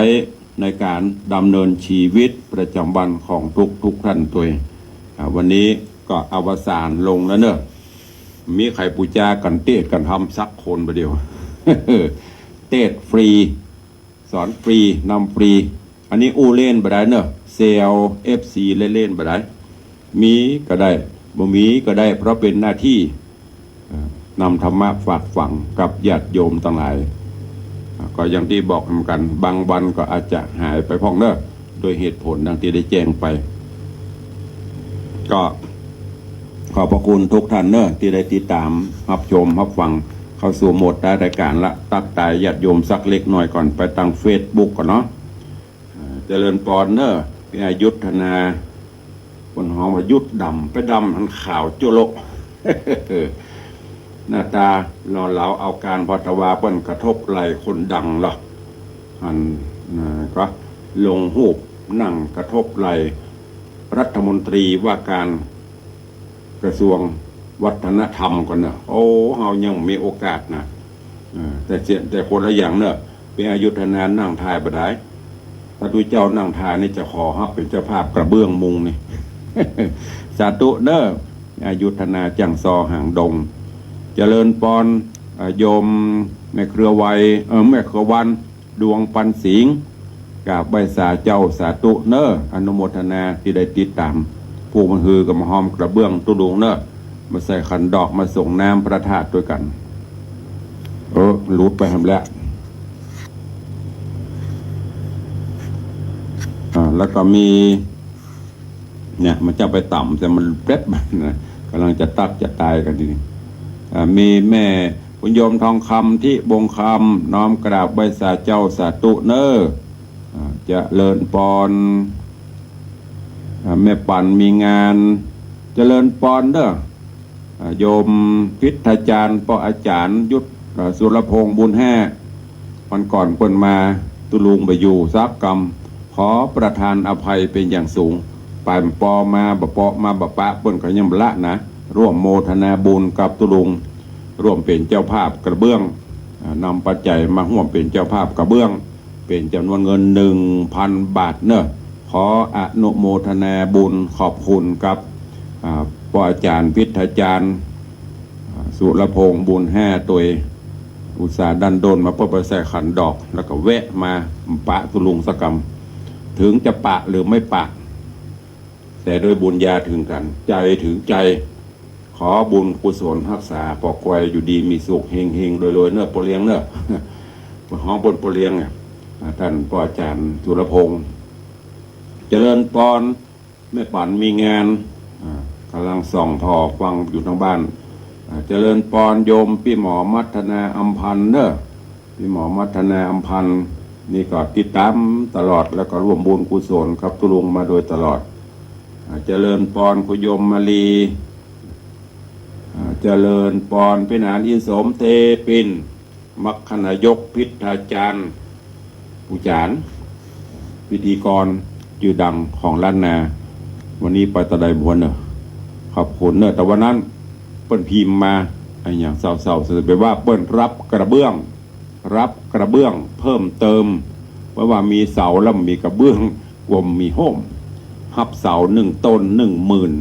ในก๋านดำเนินชีวิตประจ๋ำวันของทุกๆ ท่านตวย อ่า วันนี้ก็อวสานลงแล้วเนอะ มีใผปู๋จากั๋นเตศน์กั๋นธรรมสักคนบ่าเดี่ยว เตศน์ฟรี สอนฟรี นำฟรี อันนี้อู้เล่นบ่ได้เนอะ แซว เอฟซี เล่นๆ บ่ได้ มีก็ได้ บ่มีก็ได้ เพราะเป๋นหน้าตี้ เอ่อ นำธรรมะฝากฝังกับญาติโยมตังหลาย อ่า ก็อย่างตี้บอกนำกั๋น บางวันก็อาจจะหายไปพ่องเนอะ โดยเหตุผลดังตี้ได้แจ้งไป ก็ขอบพระคุณทุกท่านเนอะ ตี้ได้ติดต๋ามฮับชมฮับฟัง เข้าสู่โหมดท้ายรายก๋านละ ตั๊กตายญาติโยมสักเล็กน้อยก่อน ไปตางเฟซบุ๊กก่อนเนาะ อ่า เจริญปอนเนอะ พี่อยุธนา คนฮ้องว่ายุธดำ ไปดำหันขาวจั๊วโละ หน้าตาหล่อเหลาเอาก๋าน พอตะวาเปิ้นกระทบไหล่คนดังเหรอ หัน อ่า ก็ลงฮูปนั่งกระทบไหล่รัฐมนตรีว่าก๋าน กระทรวงวัฒนธรรมก่อนเนอะ โอ้ เฮายังมีโอกาสนะ เออ แต่เสีย แต่คนละอย่างเนอะ เป็นอยุธนานั่งถ่ายบ่ได้ ถ้าตุ๊เจ้านั่งถ่ายนี่จะขอฮับเป็นเจ้าภาพกระเบื้องมุงนี่ สาธุเนอะ อยุธนาจั่งซอหางดง เจริญปอน เอ่อ โยมแม่เครือไว เอ่อ แม่เครือวัน ดวงปันสิงห์ กราบไหว้สาเจ้าสาธุเนอะ อนุโมทนาตี้ได้ติดต๋าม ผู้มาหื้อก็มาฮอมกระเบื้องตุ๊ลุงเนอะ มาใส่ขันดอก มาสรงน้ำพระธาตุตวยกั๋น เออ หลุดไปแหมแล้ว อ่า แล้วก็มี เนี่ย มันจะไปต่ำ แต่มันแป๊บนะ ก๋ำลังจะตั๊กจะตายกั๋นทีนี้ อ่า มีแม่บุญโยมทองคำ ทิบงคำ น้อมกราบไหว้สาเจ้าสาธุเนอะ อ่า เจริญปอน อ่า แม่ปันมีงาน เจริญปอนเนอะ อ่า โยมพิทยาจารย์ ป้ออาจ๋ารย์ยุทธ อ่า สุรพงษ์บุญแห่ วันก่อนเปิ้นมา ตุ๊ลุงบ่อยู่สักกำ ขอประทานอภัยเป็นอย่างสูง ไปบ่ปอมาบ่ปอมาบ่ปะ เปิ้นก็ยังบ่ละนะ ร่วมโมทนาบุญกับตุ๊ลุง ร่วมเป๋นเจ้าภาพกระเบื้อง อ่า นำปัจจัยมาฮ่วมเป๋นเจ้าภาพกระเบื้อง เป๋นจ๋ำนวนเงินหนึ่งพันบาทเนอะ ขออนุโมทนาบุญขอบคุณกับ อ่า ป้ออาจ๋ารย์พิทยาจารย์ อ่า สุรพงษ์บุญแห่ตวย อุตส่าห์ดันด้นมาเปิ้นไปใส่ขันดอก แล้วก็แวะมาปะตุ๊ลุงสักกำ ถึงจะปะหรือไม่ปะ แต่ด้วยบุญญาเถิงกั๋น ใจ๋เถิงใจ๋ ขอบุญกุศลฮักษาป้อก้อยอยู่ดีมีสุข เฮงๆ รวยๆ เนอะ ป้อเลี้ยงเนอะ ฮ้องเปิ้นป้อเลี้ยงเนี่ย อ่า ต้านป้ออาจ๋ารย์สุรพงษ์ เจริญปอน แม่ปั๋นมีงาน อ่า ก่ำลังส่องผ่อฟังอยู่ตางบ้าน อ่า เจริญปอนโยมปี้หมอมัทนาอำพันธ์เน่อ ปี้หมอมัทนาอำพันธ์ นี่ก็ติดต๋ามตลอด แล้วก็ร่วมบุญกุศลกับตุ๊ลุงมาโดยตลอด อ่า เจริญปอนคุณโยมมาลี อ่า เจริญปอนปี้หนานอินสมเตปิน มรรคนายกพิทธาจารย์ ปู่จ๋ารย์ พิธีกรจื้อดังของล้านนา วันนี้ไปตะใดบ่ฮู้เน่อ ขอบคุณเน่อ แต่วันนั้นเปิ้นพิมพ์มาอะหยังเศร้าๆ แสดงว่าเปิ้นฮับกระเบื้อง ฮับกระเบื้องเพิ่มเติม เพราะว่ามีเสาแล้วบ่มีกระเบื้อง กว่าบ่มีโฮม ฮับเสานึ่งต้นนึ่งหมื่น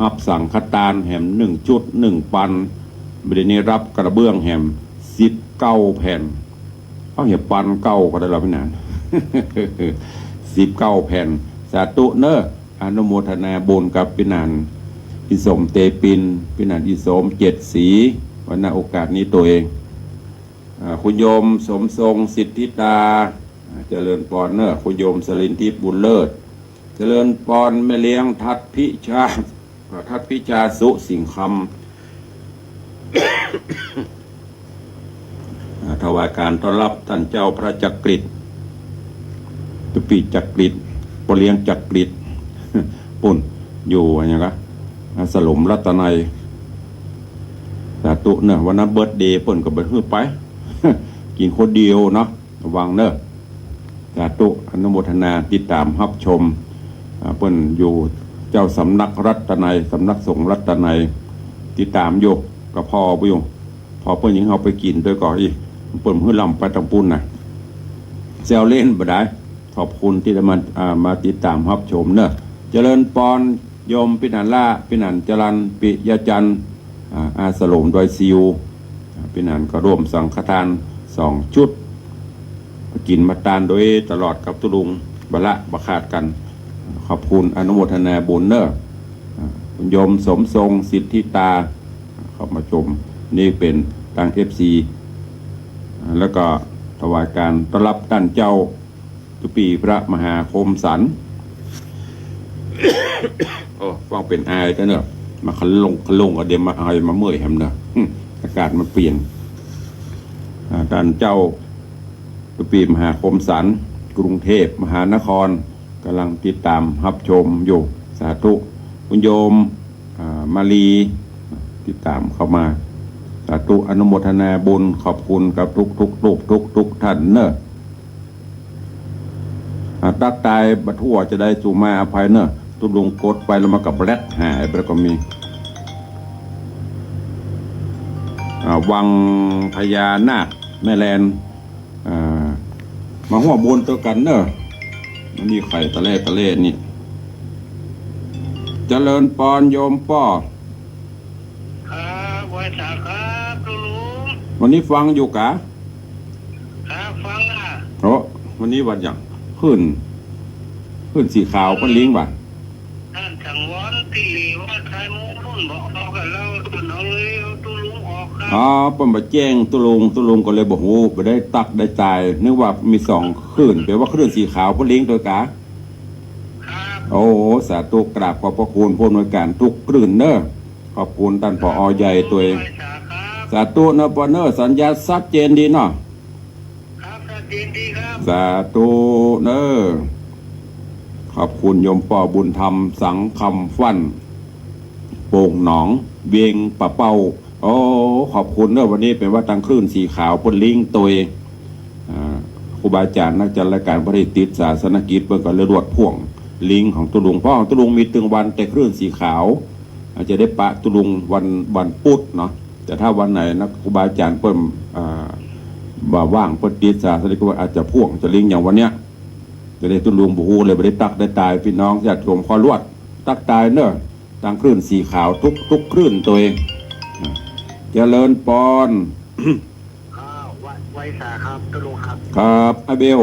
ฮับสังฆทานแหมนึ่งชุดนึ่งปัน บ่าเดี่ยวนี้ฮับกระเบื้องแหมสิบเก้าแผ่น เอาเหียปันเก้าก็ได้ละปี้หนาน สิบเก้าแผ่น สาธุเน่อ อนุโมทนาบุญกับปี้หนานอินสมเตปิน ปี้หนานอินสมเจ็ดสี วันนั้นโอกาสนี้ตัวเอง อ่า คุณโยมสมทรงสิทธิตา อ่า เจริญปอนเน่อ คุณโยมสลินทิพย์บุญเลิศ เจริญปอนแม่เลี้ยงทัดพิชา อ่า ทัดพิชาสุสิงห์คำ อ่า ถวายการต้อนฮับต้านเจ้าพระจักริด ตุ๊ปี้จักริด ป้อเลี้ยงจักริด ปุ้น อยู่อะหยังกะ อ่า สลมรัตนัย สาธุเน่อ วันนั้นเบิร์ธเดย์เปิ้นก็บ่หื้อไป กิ๋นคนเดียวเนาะ ระวังเน่อ สาธุ อนุโมทนา ติดต๋ามฮับชม อ่า เปิ้นอยู่เจ้าสำนักรัตนัย สำนักสงฆ์รัตนัย ติดต๋ามอยู่ ก็ผ่ออยู่ ผ่อเปิ้นยังหื้อไปกิ๋นตวยก่ออีก เปิ้นหื้อลำไปตางปุ้นน่ะ แซวเล่นบ่ได้ ขอบคุณตี้ได้มา อ่า มาติดต๋ามฮับชมเน่อ เจริญปอนโยมปี้หนานล้า ปี้หนานจรัญ ปิยะจันทร์ อ่า อาสลมดอยซิว อ่า ปี้หนานก็ร่วมสังฆทานสองชุด กิ๋นมาตานโดยตลอดกับตุ๊ลุง บ่ละบ่ขาดกั๋น ขอบคุณอนุโมทนาบุญเน่อ อ่า คุณโยมสมทรงสิทธิตา เข้ามาชม นี่เป๋นตางเอฟซี อ่า แล้วก็ถวายการต้อนฮับต้านเจ้า ตุ๊ปี้พระมหาคมสันต์ โอ้ ฟังเป๋นอายแต๊เน่อ มาคะลงคะลงก็เดี๋ยวมาไอมาเมื่อยแหมเน่อ อืม อากาศมันเปลี่ยน อ่า ต้านเจ้าตุ๊ปี้มหาคมสันต์ กรุงเทพมหานคร ก่ำลังติดต๋ามฮับชมอยู่ สาธุ คุณโยม อ่า มาลี ติดต๋ามเข้ามา สาธุ อนุโมทนาบุญ ขอบคุณกับทุกๆ รูป ทุกๆ ท่านเน่อ อ่า ตั๊กตายบ่ทั่วจะได้สุมาอภัยเน่อ ตุ๊ลุงกดไปแล้วมันก็แบล็คหายไปแล้วก็มี อ่า วังพญานาค แม่แลน อ่า มาฮ่วมบุญตวยกั๋นเน่อ มันมีใค่ตะแล่ตะแล่นี่ เจริญปอนโยมป้อ ครับ ไหว้สาครับตุ๊ลุง วันนี้ฟังอยู่กา ครับ ฟังอ่ะ โอ้ วันนี้วันหยัง คลื่น คลื่นสีขาวเปิ้นลิงก์บ่า ต้านสังวรตี้วัดท้ายมุกนู่นบอกเอากับเฮาเปิ้นเอาเลย เอาตุ๊ลุงออกครับ อ๋อ เปิ้นบ่แจ้งตุ๊ลุง ตุ๊ลุงก็เลยบ่ฮู้ บ่ได้ตั๊กได้ตาย นึกว่ามีสองคลื่น แปลว่าคลื่นสีขาวเปิ้นลิงก์ตวยกา ครับ โอ้ สาธุ กราบขอบพระคุณผู้อำนวยการทุกคลื่นเน่อ ขอบคุณต้าน ผอ ใหญ่ตวย ไหว้สาครับ สาธุเน่อป้อเน่อ สัญญาณชัดเจนดีเนาะ ครับ ชัดเจนดีครับ สาธุเน่อ ขอบคุณโยมป้อบุญธรรม สังคำฟั่น โป่งหนอง เวียงป่าเป้า โอ้ ขอบคุณเน่อ วันนี้เป๋นว่าตางคลื่นสีขาวเปิ้นลิงก์ตวย อ่า ครูบาอาจ๋ารย์นักจัดรายการเปิ้นได้ติดศาสนกิจ เปิ้นก็เลยลวดพ่วงลิงก์ของตุ๊ลุง เพราะของตุ๊ลุงมีตึงวันแต่คลื่นสีขาว อาจจะได้ปะตุ๊ลุงวัน วันพุธเนาะ แต่ถ้าวันไหนนะ ครูบาอาจ๋ารย์เปิ้น อ่า บ่าว่าง เปิ้นติดศาสนกิจ ก็อาจจะพ่วงจะลิงก์อย่างวันเนี้ย จะได้ตุ๊ลุงบ่ฮู้เลย บ่ได้ตั๊กได้ตาย ปี้น้องญาติโยมขอลวดตั๊กตายเน่อ ตางคลื่นสีขาวทุก ทุกคลื่นตวย อ่า เจริญปอน ครับ ไหว้ ไหว้สาครับตุ๊ลุงครับ ครับ อ้ายเบล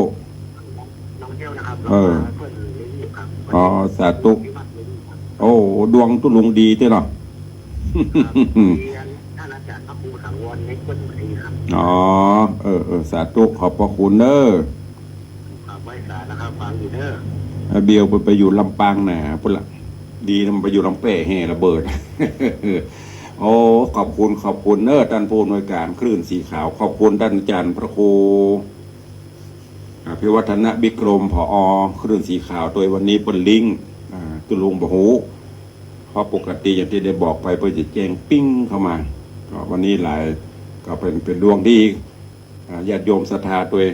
น้องเบลนะครับ เออ เปิ้นเรียนอยู่ครับ อ๋อ สาธุ อยู่บ้านเรียนอยู่ครับ โอ้ ดวงตุ๊ลุงดีเต้เนาะ ครับ เรียนท่านอา จากพระครูสังวรเล็กวัดอุตรีครับ อ๋อ เออ เออ สาธุ ขอบพระคุณเน้อ ครับ ไหว้สานะครับ ฟังอยู่เน้อ ไอ้เบลไป ไปอยู่ลำปางหนาปุ้นละ ดีนะมันไปอยู่ลำแป้แห่ระเบิด โอ้ ขอบคุณ ขอบคุณเน้อ ท่านผู้อำนวยการคลื่นสีขาว ขอบคุณท่านอาจารย์พระครู อภิวัฒนวิกรม ผอ คลื่นสีขาว โดยวันนี้เปิ้นลิงก์ อ่า ตุ๊ลุงบ่ฮู้ เพราะปกติอย่างตี้ได้บอกไป เปิ้นจะแจ้งปิ้งเข้ามา ก็วันนี้หลาย ก็เป๋น เป๋นดวงดี อ่า ญาติโยมศรัทธาโดย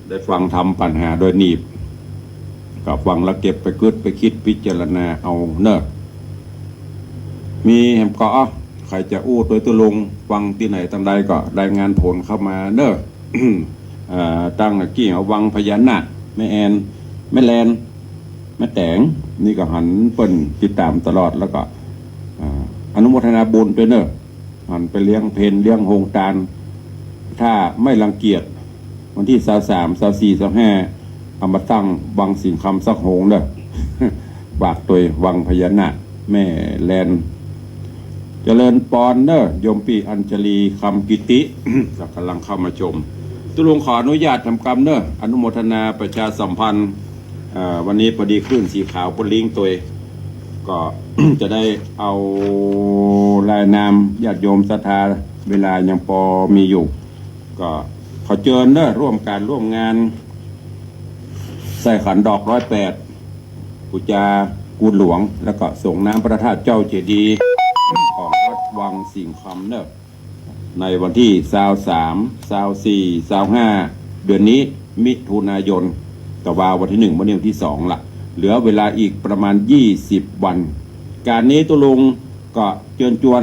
ได้ฟังธรรมปัญหาโดยหนีบ ก็ฟังแล้วเก็บไปกึ๊ดไปคิดพิจารณาเอาเน้อ มีแหมก็ อ้าว ใผจะอู้ตวยตุ๊ลุง ฟังตี้ไหนตังใดก็รายงานผลเข้ามาเน้อ เอ่อ ตั้งกี้วังพญานาค แม่แอน แม่แลน แม่แต๋ง นี่ก็หันเปิ้นติดตามตลอด แล้วก็ อ่า อนุโมทนาบุญตวยเน้อ หันไปเลี้ยงเพลเลี้ยงโฮงตาน ถ้าไม่รังเกียจ วันตี้ซาวสาม ซาวสี่ ซาวห้า เอามาตั้งวังสิงห์คำสักโฮงเน้อ ฝากตวยวังพญานาค แม่แลน เจริญปอนเน้อ โยมปี้อัญชลี คำกิติ ก็ก่ำลังเข้ามาชม ตุ๊ลุงขออนุญาตแถมกำเน้อ อนุโมทนาประชาสัมพันธ์ เอ่อ วันนี้ปอดีคลื่นสีขาวเปิ้นลิงก์ตวย ก็ จะได้เอารายนามญาติโยมศรัทธา เวลายังปอมีอยู่ ก็ขอเจิญเน้อ ร่วมก๋านร่วมงาน ใส่ขันดอกร้อยแปด ปู๋จากูลหลวง แล้วก็สรงน้ำพระธาตุเจ้าเจดีย์ ของวัดวังสิงห์คำเน้อ ในวันตี้ซาวสาม ซาวสี่ ซาวห้า เดือนนี้ มิถุนายน แต่ว่าวันตี้หนึ่ง วันนี้วันตี้สองละ เหลือเวลาอีกประมาณยี่สิบวัน ก๋านนี้ตุ๊ลุงก็เจิญจวน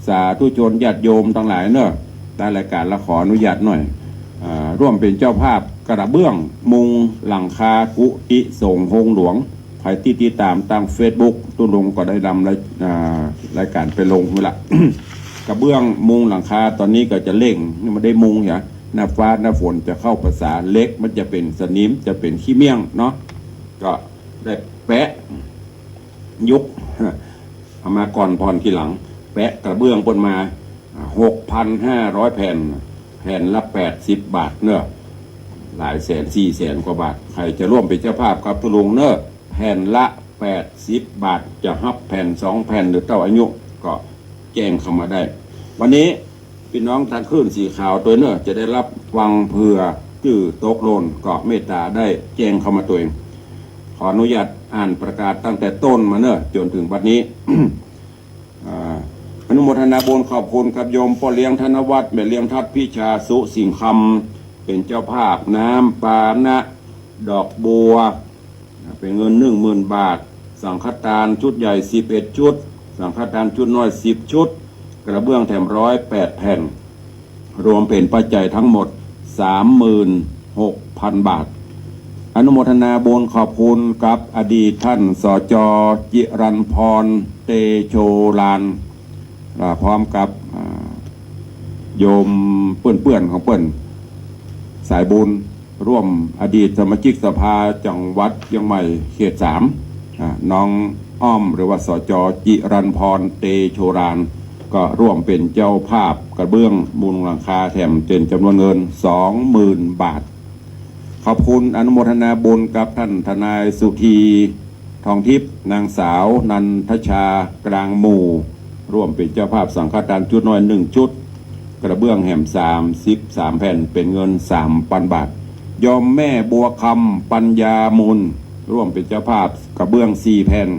สาธุชนญาติโยมตังหลายเน้อ ได้รายก๋านแล้วขออนุญาตหน่อย อ่า ร่วมเป๋นเจ้าภาพกระเบื้องมุงหลังคากุฏิสงฆ์โฮงหลวง ใผตี้ติดตามตางเฟซบุ๊ก ตุ๊ลุงก็ได้นำราย อ่า รายก๋านไปลงไว้ละ กระเบื้องมุงหลังคาต๋อนนี้ก็จะเร่ง ยังบ่ได้มุงเหีย หน้าฟ้าหน้าฝนจะเข้าภาษา เหล็กมันจะเป๋นสนิม จะเป๋นขี้เมี่ยงเนาะ ก็ได้แปะ ยุค เอามาก่อนผ่อนทีหลัง แปะกระเบื้องเปิ้นมา อ่า หกพันห้าร้อยแผ่น แผ่นละแปดสิบบาทเน้อ หลายแสน สี่แสนกว่าบาท ใผจะร่วมเป๋นเจ้าภาพกับตุ๊ลุงเน้อ แผ่นละแปดสิบบาท จะฮับแผ่นสองแผ่นหรือเต้าอายุ ก็แจ้งเข้ามาได้ วันนี้ ปี้น้องตางคลื่นสีขาวตวยเน้อ จะได้ฮับฟังเผื่อจื้อตกหล่น ก็เมตต๋าได้แจ้งเข้ามาตวย ขออนุญาตอ่านประกาศตั้งแต่ต้นมาเน้อ จ๋นเถิงบัดนี้ อ่า อนุโมทนาบุญขอบคุณกับโยมป้อเลี้ยงธนวัฒน์ แม่เลี้ยงทัดพิชา สุสิงห์คำ เป๋นเจ้าภาพน้ำปานะ ดอกบัว เป๋นเงินหนึ่งหมื่นบาท สังฆทานชุดใหญ่สิบเอ็ดชุด สังฆทานชุดน้อยสิบชุด กระเบื้องแถมร้อยแปดแผ่น รวมเป๋นปัจจัยทั้งหมดสามหมื่นหกพันบาท อนุโมทนาบุญขอบคุณกับอดีตท่าน สจ จิรันพร เตโชลาน อ่า พร้อมกับ อ่า โยมเปื้อนๆ ของเปิ้น สายบุญ ร่วมอดีตสมาชิกสภาจังหวัดเจียงใหม่เขตสาม อ่า น้องอ้อม หรือว่า สจ จิรันพร เตโชลาน ก็ร่วมเป๋นเจ้าภาพกระเบื้องมุงหลังคาแถมเป๋นจ๋ำนวนเงินสองหมื่นบาท ขอบคุณอนุโมทนาบุญกับท่านทนายสุธี ทองทิพย์ นางสาวนันทชา กลางหมู่ ร่วมเป๋นเจ้าภาพสังฆทานชุดน้อยหนึ่งชุด กระเบื้องแหมสามสิบสามแผ่น เป๋นเงินสามพันบาท โยมแม่บัวคำ ปัญญามูล ร่วมเป๋นเจ้าภาพกระเบื้องสี่แผ่น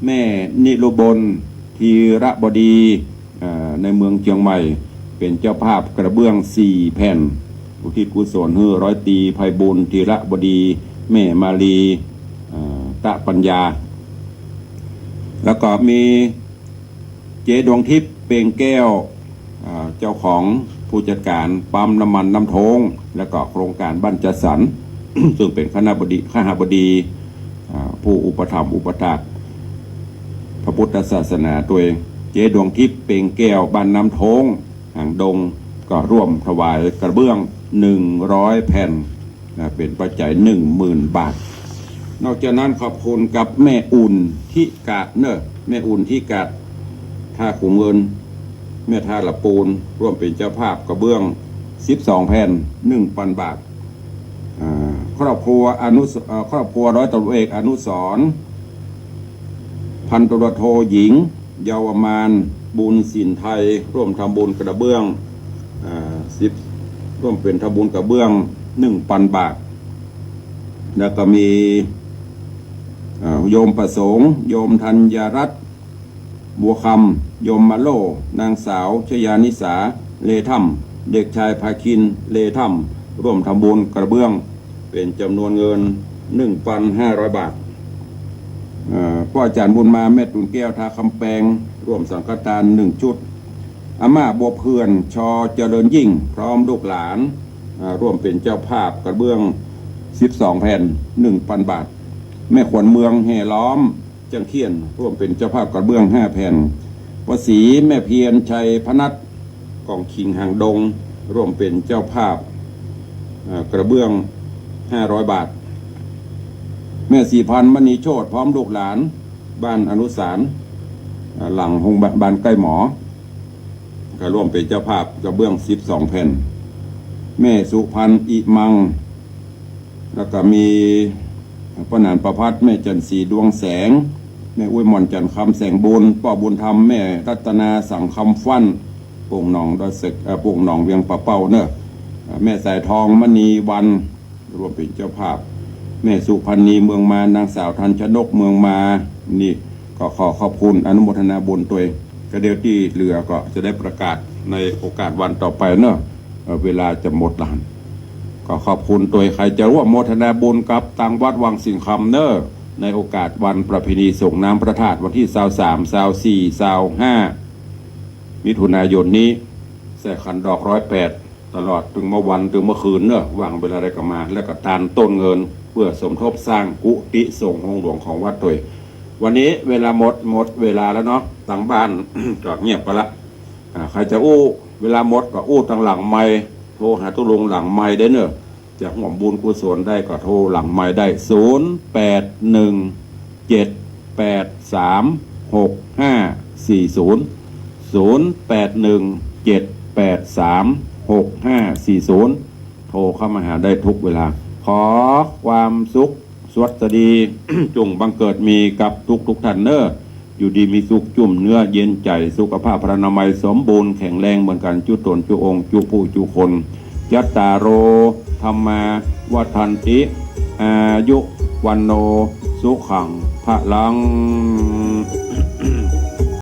แม่นิรุบล ธีระบดี เอ่อ ในเมืองเจียงใหม่ เป๋นเจ้าภาพกระเบื้องสี่แผ่น อุทิศกุศลหื้อร้อยตรีไพบูลย์ ธีระบดี แม่มาลี เอ่อ ตะปัญญา แล้วก็มีเจ๊ดวงทิพย์ เปล่งแก้ว อ่า เจ้าของผู้จัดการปั๊มน้ำมันน้ำโท้ง แล้วก็โครงการบ้านจัดสรร ซึ่งเป๋นคณบดี คหบดี อ่า ผู้อุปถัมภ์อุปถากพระพุทธศาสนาตวย เจ๊ดวงทิพย์ เปล่งแก้ว บ้านน้ำโท้ง หางดง ก็ร่วมถวายกระเบื้องหนึ่งร้อยแผ่น นะ เป๋นปัจจัยหนึ่งหมื่นบาท นอกจากนั้นขอบคุณกับแม่อุ่นทิกะเนอะ แม่อุ่นทิกะ ท่าขุนเงิน แม่ท่าละปูน ร่วมเป๋นเจ้าภาพกระเบื้องสิบสองแผ่น หนึ่งปันบาท อ่า ครอบครัวอนุส- เอ่อ ครอบครัวร้อยตำรวจเอกอนุสรณ์ พันตำรวจโทหญิง เยาวมาน บุญสินไทย ร่วมทำบุญกระเบื้อง อ่า สิบ ร่วมเป๋นทำบุญกระเบื้องหนึ่งปันบาท แล้วก็มี อ่า โยมประสงค์ โยมธัญรัตน์ บัวคำ โยมมาโล่ นางสาวชยานิสา เลถ้ำ เด็กชายภาคิน เลถ้ำ ร่วมทำบุญกระเบื้อง เป๋นจ๋ำนวนเงินหนึ่งปันห้าร้อยบาท เอ่อ ป้อจ๋ารย์บุญมา แม่ตูนแก้ว ท่าคำแปง ร่วมสังฆทานหนึ่งชุด อาม่าบัวเพื่อน ชอเจริญยิ่ง พร้อมลูกหลาน อ่า ร่วมเป๋นเจ้าภาพกระเบื้องสิบสองแผ่น หนึ่งปันบาท แม่ขวัญเมือง แห่ล้อม จังเขี้ยน ร่วมเป๋นเจ้าภาพกระเบื้องห้าแผ่น ป้อศรี แม่เพียร ชัยพนัส ก่องขิงหางดง ร่วมเป๋นเจ้าภาพ เอ่อ กระเบื้องห้าร้อยบาท แม่ศรีพันธ์ มณีโชติ พร้อมลูกหลาน บ้านอนุสรณ์ เอ่อ หลังโฮงบ- บ้านใก้หมอ ก็ร่วมเป๋นเจ้าภาพกระเบื้องสิบสองแผ่น แม่สุพันธ์ อิมัง แล้วก็มีป้อหนานประภัส แม่จันทร์ศรีดวงแสง แม่อุ๊ยหม่อนจันทร์คำแสงบุญ ป้อบุญธรรม แม่รัตนาสังคำฟั่น ป่งหนองดอยเสก เอ่อ ป่งหนองเวียงป่าเป้าเนอะ เอ่อ แม่สายทอง มณีวรรณ ร่วมเป๋นเจ้าภาพ แม่สุพรรณี เมืองมา นางสาวทันชนก เมืองมา นี่ก็ขอขอบคุณอนุโมทนาบุญตวย ก็เดี๋ยวตี้เหลือก็จะได้ประกาศในโอกาสวันต่อไปเนอะ เอ่อ เวลาจะหมดละ ก็ขอบคุณตวย ใผจะร่วมโมทนาบุญกับตางวัดวังสิงห์คำเนอะ ในโอกาสวันประเพณีส่งน้ำพระธาตุวันตี้ซาวสาม ซาวสี่ ซาวห้า มิถุนายนนี้ ใส่ขันดอกร้อยแปด ตลอดเถิงเมื่อวันเถิงเมื่อคืนเนอะ ว่างเวลาใดก็มา แล้วก็ตานต้นเงิน เปื้อสมทบสร้างกุฏิสงฆ์โฮงหลวงของวัดตวย วันนี้เวลาหมด หมดเวลาแล้วเนาะ ตางบ้าน ก็เงียบไปละ อ่า ใผจะอู้เวลาหมดก็อู้ตางหลังไมค์ โทรหาตุ๊ลุงหลังไมค์ได้เนอะ จะฮ่วมบุญกุศลได้ก็โทรหลังไมค์ได้ ศูนย์แปดหนึ่งเจ็ดแปดสามหกห้าสี่ศูนย์ ศูนย์แปดหนึ่งเจ็ดแปดสามหกห้าสี่ศูนย์ โทรเข้ามาหาได้ทุกเวลา ขอความสุขสวัสดี จุ่งบังเกิดมีกับทุกๆท่านเนอะ อยู่ดีมีสุข จุ่มเนื้อเย็นใจ๋ สุขภาพพรรณนามัยสมบูรณ์แข็งแรงเหมือนกั๋น จุ๊ต๋นจุ๊องค์ จุ๊ผู้จุ๊คน จัตตาโร ธัมมา วัฑฒันติ อายุ วัณโณ สุขัง พลัง